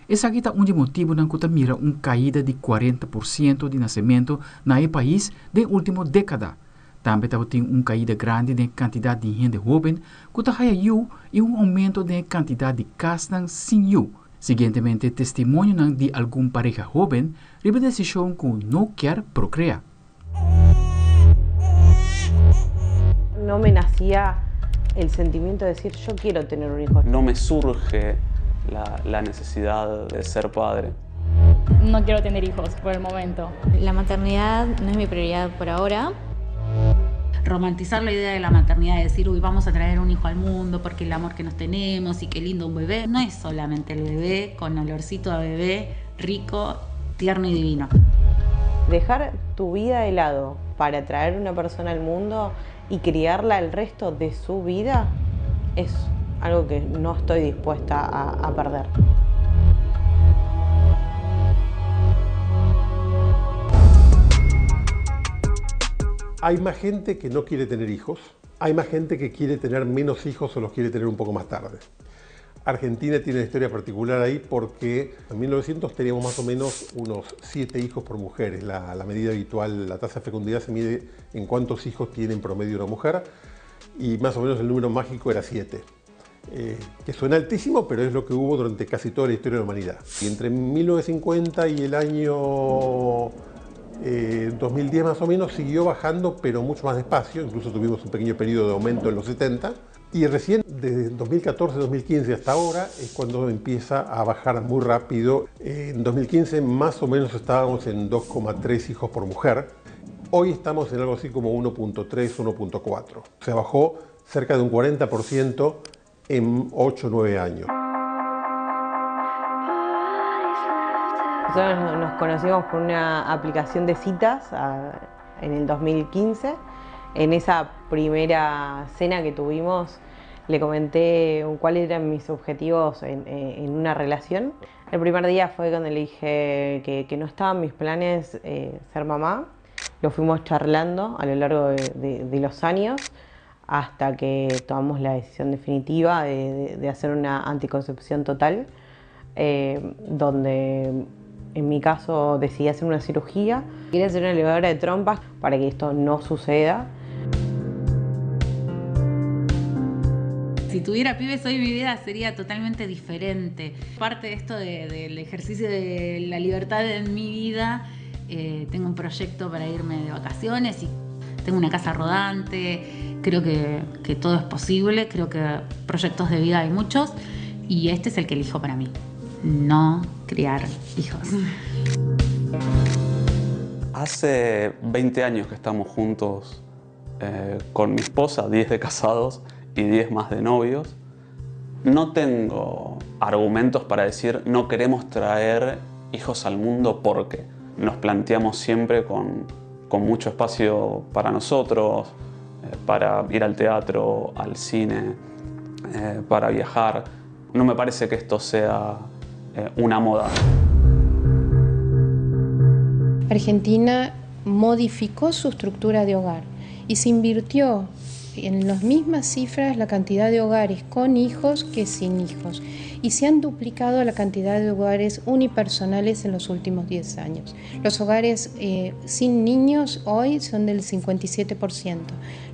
Speaker 18: Esaki ta un di motibunan ku ta mira un kaida di 40% di nasementu na e pais den último dékada. Tambe tabatin un kaida grandi den e kantidat di hende hóben ku ta haya yu i un oumento den e kantidat di kasnan sin yu. Siguientemente testimonionan di algun pareha hóben riba e desishon ku no kier prokreá.
Speaker 19: No me nacía el sentimiento de decir yo quiero tener un hijo.
Speaker 20: No me surge la, la necesidad de ser padre.
Speaker 21: No quiero tener hijos por el momento.
Speaker 22: La maternidad no es mi prioridad por ahora.
Speaker 23: Romantizar la idea de la maternidad, de decir, uy, vamos a traer un hijo al mundo porque el amor que nos tenemos y qué lindo un bebé, no es solamente el bebé con olorcito a bebé, rico, tierno y divino.
Speaker 19: Dejar tu vida de lado para traer una persona al mundo y criarla el resto de su vida es algo que no estoy dispuesta a, perder.
Speaker 24: Hay más gente que no quiere tener hijos, hay más gente que quiere tener menos hijos o los quiere tener un poco más tarde. Argentina tiene una historia particular ahí porque en 1900 teníamos más o menos unos 7 hijos por mujer. Es la, la medida habitual, la tasa de fecundidad se mide en cuántos hijos tiene en promedio una mujer y más o menos el número mágico era 7. Eh, que suena altísimo, pero es lo que hubo durante casi toda la historia de la humanidad. Y entre 1950 y el año 2010 eh, más o menos siguió bajando, pero mucho más despacio, incluso tuvimos un pequeño periodo de aumento en los 70, y recién desde 2014-2015 hasta ahora es cuando empieza a bajar muy rápido. En 2015 más o menos estábamos en 2,3 hijos por mujer. Hoy estamos en algo así como 1.3, 1.4. Se bajó cerca de un 40% en 8 o 9 años.
Speaker 19: Nosotros nos conocimos por una aplicación de citas en el 2015. En esa primera cena que tuvimos le comenté cuáles eran mis objetivos en, eh, una relación. El primer día fue cuando le dije que, no estaban mis planes eh, ser mamá. Lo fuimos charlando a lo largo de, los años hasta que tomamos la decisión definitiva de, hacer una anticoncepción total. eh, donde en mi caso decidí hacer una cirugía. Quería hacer una elevadora de trompas para que esto no suceda.
Speaker 23: Si tuviera pibes hoy mi vida sería totalmente diferente. Parte de esto del ejercicio de la libertad en mi vida, eh, tengo un proyecto para irme de vacaciones y tengo una casa rodante, creo que, que todo es posible, creo que proyectos de vida hay muchos y este es el que elijo para mí, no criar hijos.
Speaker 20: Hace 20 años que estamos juntos eh, con mi esposa, 10 de casados y 10 más de novios. No tengo argumentos para decir no queremos traer hijos al mundo porque nos planteamos siempre con, con mucho espacio para nosotros, eh, para ir al teatro, al cine, eh, para viajar. No me parece que esto sea eh, una moda.
Speaker 1: Argentina modificó su estructura de hogar y se invirtió en las mismas cifras la cantidad de hogares con hijos que sin hijos y se han duplicado la cantidad de hogares unipersonales en los últimos 10 años. Los hogares eh, sin niños hoy son del 57%.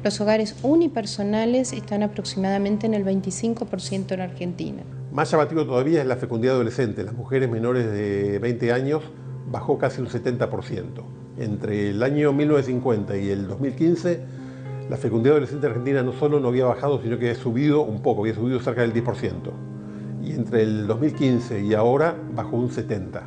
Speaker 1: Los hogares unipersonales están aproximadamente en el 25% en Argentina.
Speaker 24: Más llamativo todavía es la fecundidad adolescente. Las mujeres menores de 20 años bajó casi un 70%. Entre el año 1950 y el 2015, la fecundidad adolescente argentina no solo no había bajado, sino que había subido un poco, había subido cerca del 10%. Y entre el 2015 y ahora bajó un 70%.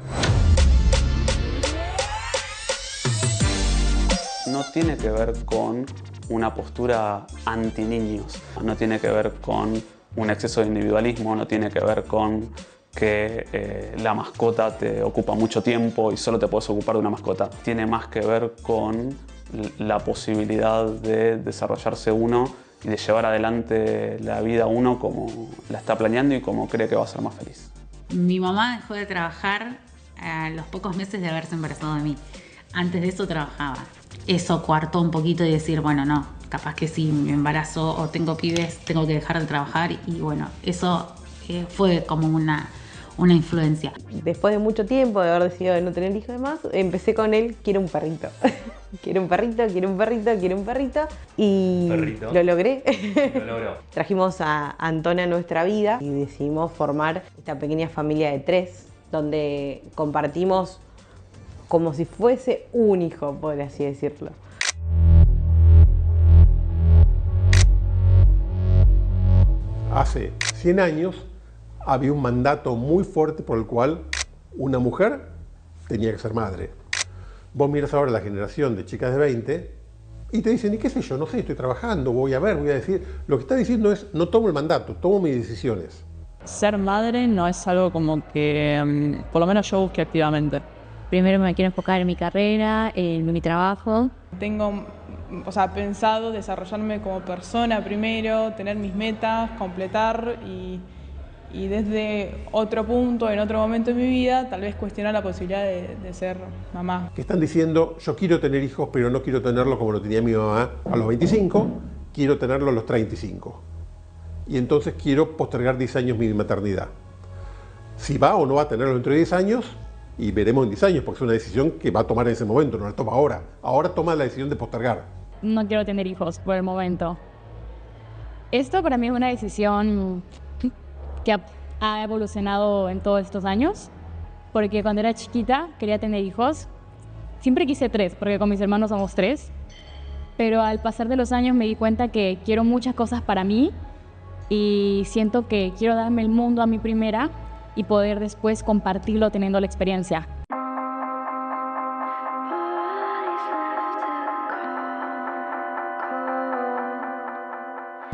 Speaker 20: No tiene que ver con una postura anti niños, no tiene que ver con un exceso de individualismo, no tiene que ver con que eh, la mascota te ocupa mucho tiempo y solo te puedes ocupar de una mascota. Tiene más que ver con la posibilidad de desarrollarse uno y de llevar adelante la vida uno como la está planeando y como cree que va a ser más feliz.
Speaker 23: Mi mamá dejó de trabajar a los pocos meses de haberse embarazado de mí. Antes de eso trabajaba. Eso coartó un poquito y decir, bueno, no, capaz que si me embarazo o tengo pibes, tengo que dejar de trabajar. Y bueno, eso eh, fue como una, una influencia.
Speaker 19: Después de mucho tiempo de haber decidido de no tener hijos y demás, empecé con él, quiero un perrito. quiero un perrito, quiero un perrito, quiero un perrito. Y
Speaker 2: Perrito.
Speaker 19: lo logré.
Speaker 2: Lo logró.
Speaker 19: Trajimos a Antona a nuestra vida y decidimos formar esta pequeña familia de tres, donde compartimos como si fuese un hijo, por así decirlo.
Speaker 24: Hace 100 años había un mandato muy fuerte por el cual una mujer tenía que ser madre. Vos miras ahora la generación de chicas de 20 y te dicen, ¿y qué sé yo? No sé, estoy trabajando, voy a ver, voy a decir. Lo que está diciendo es, no tomo el mandato, tomo mis decisiones.
Speaker 21: Ser madre no es algo como que, mm, por lo menos yo busque activamente.
Speaker 22: Primero me quiero enfocar en mi carrera, en mi trabajo.
Speaker 5: Tengo, o sea, pensado desarrollarme como persona primero, tener mis metas, completar y, y desde otro punto, en otro momento de mi vida, tal vez cuestionar la posibilidad de, de ser mamá.
Speaker 24: Que están diciendo, yo quiero tener hijos, pero no quiero tenerlo como lo tenía mi mamá a los 25, quiero tenerlo a los 35. Y entonces quiero postergar 10 años mi maternidad. Si va o no va a tenerlo dentro de 10 años, y veremos en 10 años, porque es una decisión que va a tomar en ese momento, no la toma ahora. Ahora toma la decisión de postergar.
Speaker 21: No quiero tener hijos por el momento. Esto para mí es una decisión que ha, ha evolucionado en todos estos años, porque cuando era chiquita quería tener hijos. Siempre quise tres, porque con mis hermanos somos tres. Pero al pasar de los años me di cuenta que quiero muchas cosas para mí y siento que quiero darme el mundo a mi primera y poder después compartirlo teniendo la experiencia.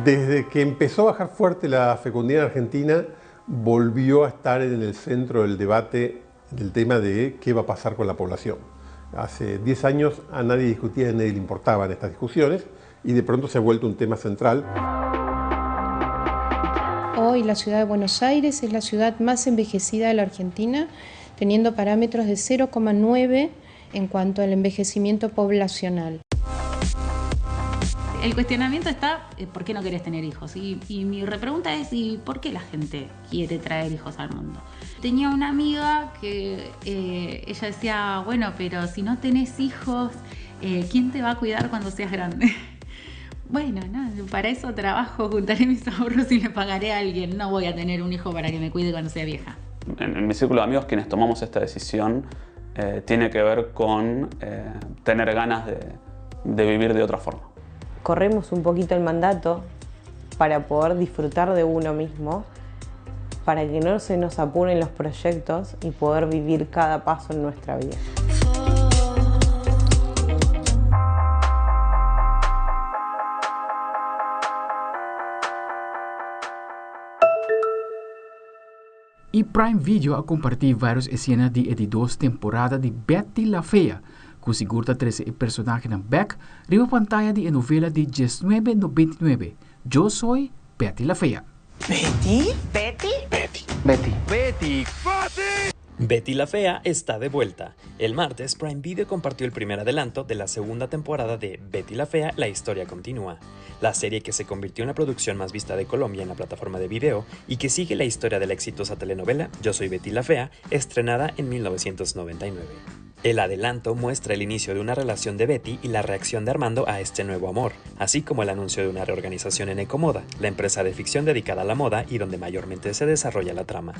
Speaker 24: Desde que empezó a bajar fuerte la fecundidad en Argentina, volvió a estar en el centro del debate del tema de qué va a pasar con la población. Hace 10 años a nadie discutía, a nadie le importaban estas discusiones y de pronto se ha vuelto un tema central.
Speaker 1: Hoy la ciudad de Buenos Aires es la ciudad más envejecida de la Argentina, teniendo parámetros de 0,9 en cuanto al envejecimiento poblacional.
Speaker 23: El cuestionamiento está, eh, ¿por qué no querés tener hijos? Y, y mi repregunta es, ¿y por qué la gente quiere traer hijos al mundo? Tenía una amiga que eh, ella decía, bueno, pero si no tenés hijos, eh, ¿quién te va a cuidar cuando seas grande? Bueno, no, para eso trabajo, juntaré mis ahorros y le pagaré a alguien. No voy a tener un hijo para que me cuide cuando sea vieja.
Speaker 20: En, en mi círculo de amigos, quienes tomamos esta decisión, eh, tiene que ver con eh, tener ganas de, de vivir de otra forma.
Speaker 19: Corremos un poquito el mandato para poder disfrutar de uno mismo, para que no se nos apuren los proyectos y poder vivir cada paso en nuestra vida.
Speaker 18: Y Prime Video a comparti varios escena di e di dos temporada di Betty la Fea, cu sigur ta trece e personahenan bek riba pantaya di e novela di diesnuebe nobenta i nuebe, Yo Soy Betty la Fea.
Speaker 16: Betty? Betty?
Speaker 2: Betty.
Speaker 16: Betty.
Speaker 2: Betty. Betty.
Speaker 6: Betty la Fea está de vuelta. El martes, Prime Video compartió el primer adelanto de la segunda temporada de Betty la Fea, la historia continúa. La serie que se convirtió en la producción más vista de Colombia en la plataforma de video y que sigue la historia de la exitosa telenovela Yo soy Betty la Fea, estrenada en 1999. El adelanto muestra el inicio de una relación de Betty y la reacción de Armando a este nuevo amor, así como el anuncio de una reorganización en Ecomoda, la empresa de ficción dedicada a la moda y donde mayormente se desarrolla la trama.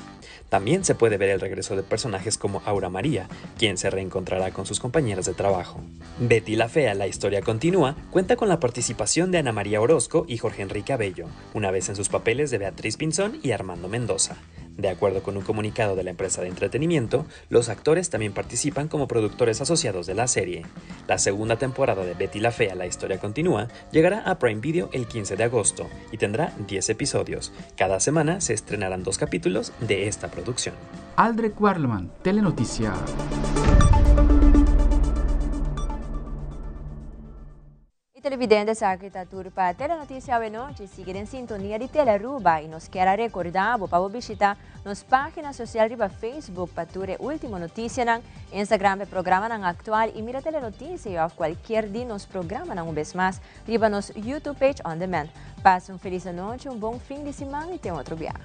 Speaker 6: También se puede ver el regreso de personajes como Aura María, quien se reencontrará con sus compañeras de trabajo. Betty la Fea, la historia continúa, cuenta con la participación de Ana María Orozco y Jorge Enrique Abello, una vez en sus papeles de Beatriz Pinzón y Armando Mendoza. De acuerdo con un comunicado de la empresa de entretenimiento, los actores también participan como productores asociados de la serie. La segunda temporada de Betty la Fea, la historia continúa, llegará a Prime Video el 15 de agosto y tendrá 10 episodios. Cada semana se estrenarán dos capítulos de esta producción.
Speaker 18: Aldrich Werleman, Telenoticia.
Speaker 3: Y televidente esaki ta tur pa Telenoticia awenochi. Sigui den sintonia di Telearuba y nos kier a recorda bo pa bo bishita nos pagina social riba Facebook pa tur e ultimo noticianan, Instagram pa e programanan actual y mira Telenoticia y of cualkier di nos programanan un bes mas riba nos YouTube page on demand. Pasa un feliz anochi, un bon fin di siman y te otro biaha.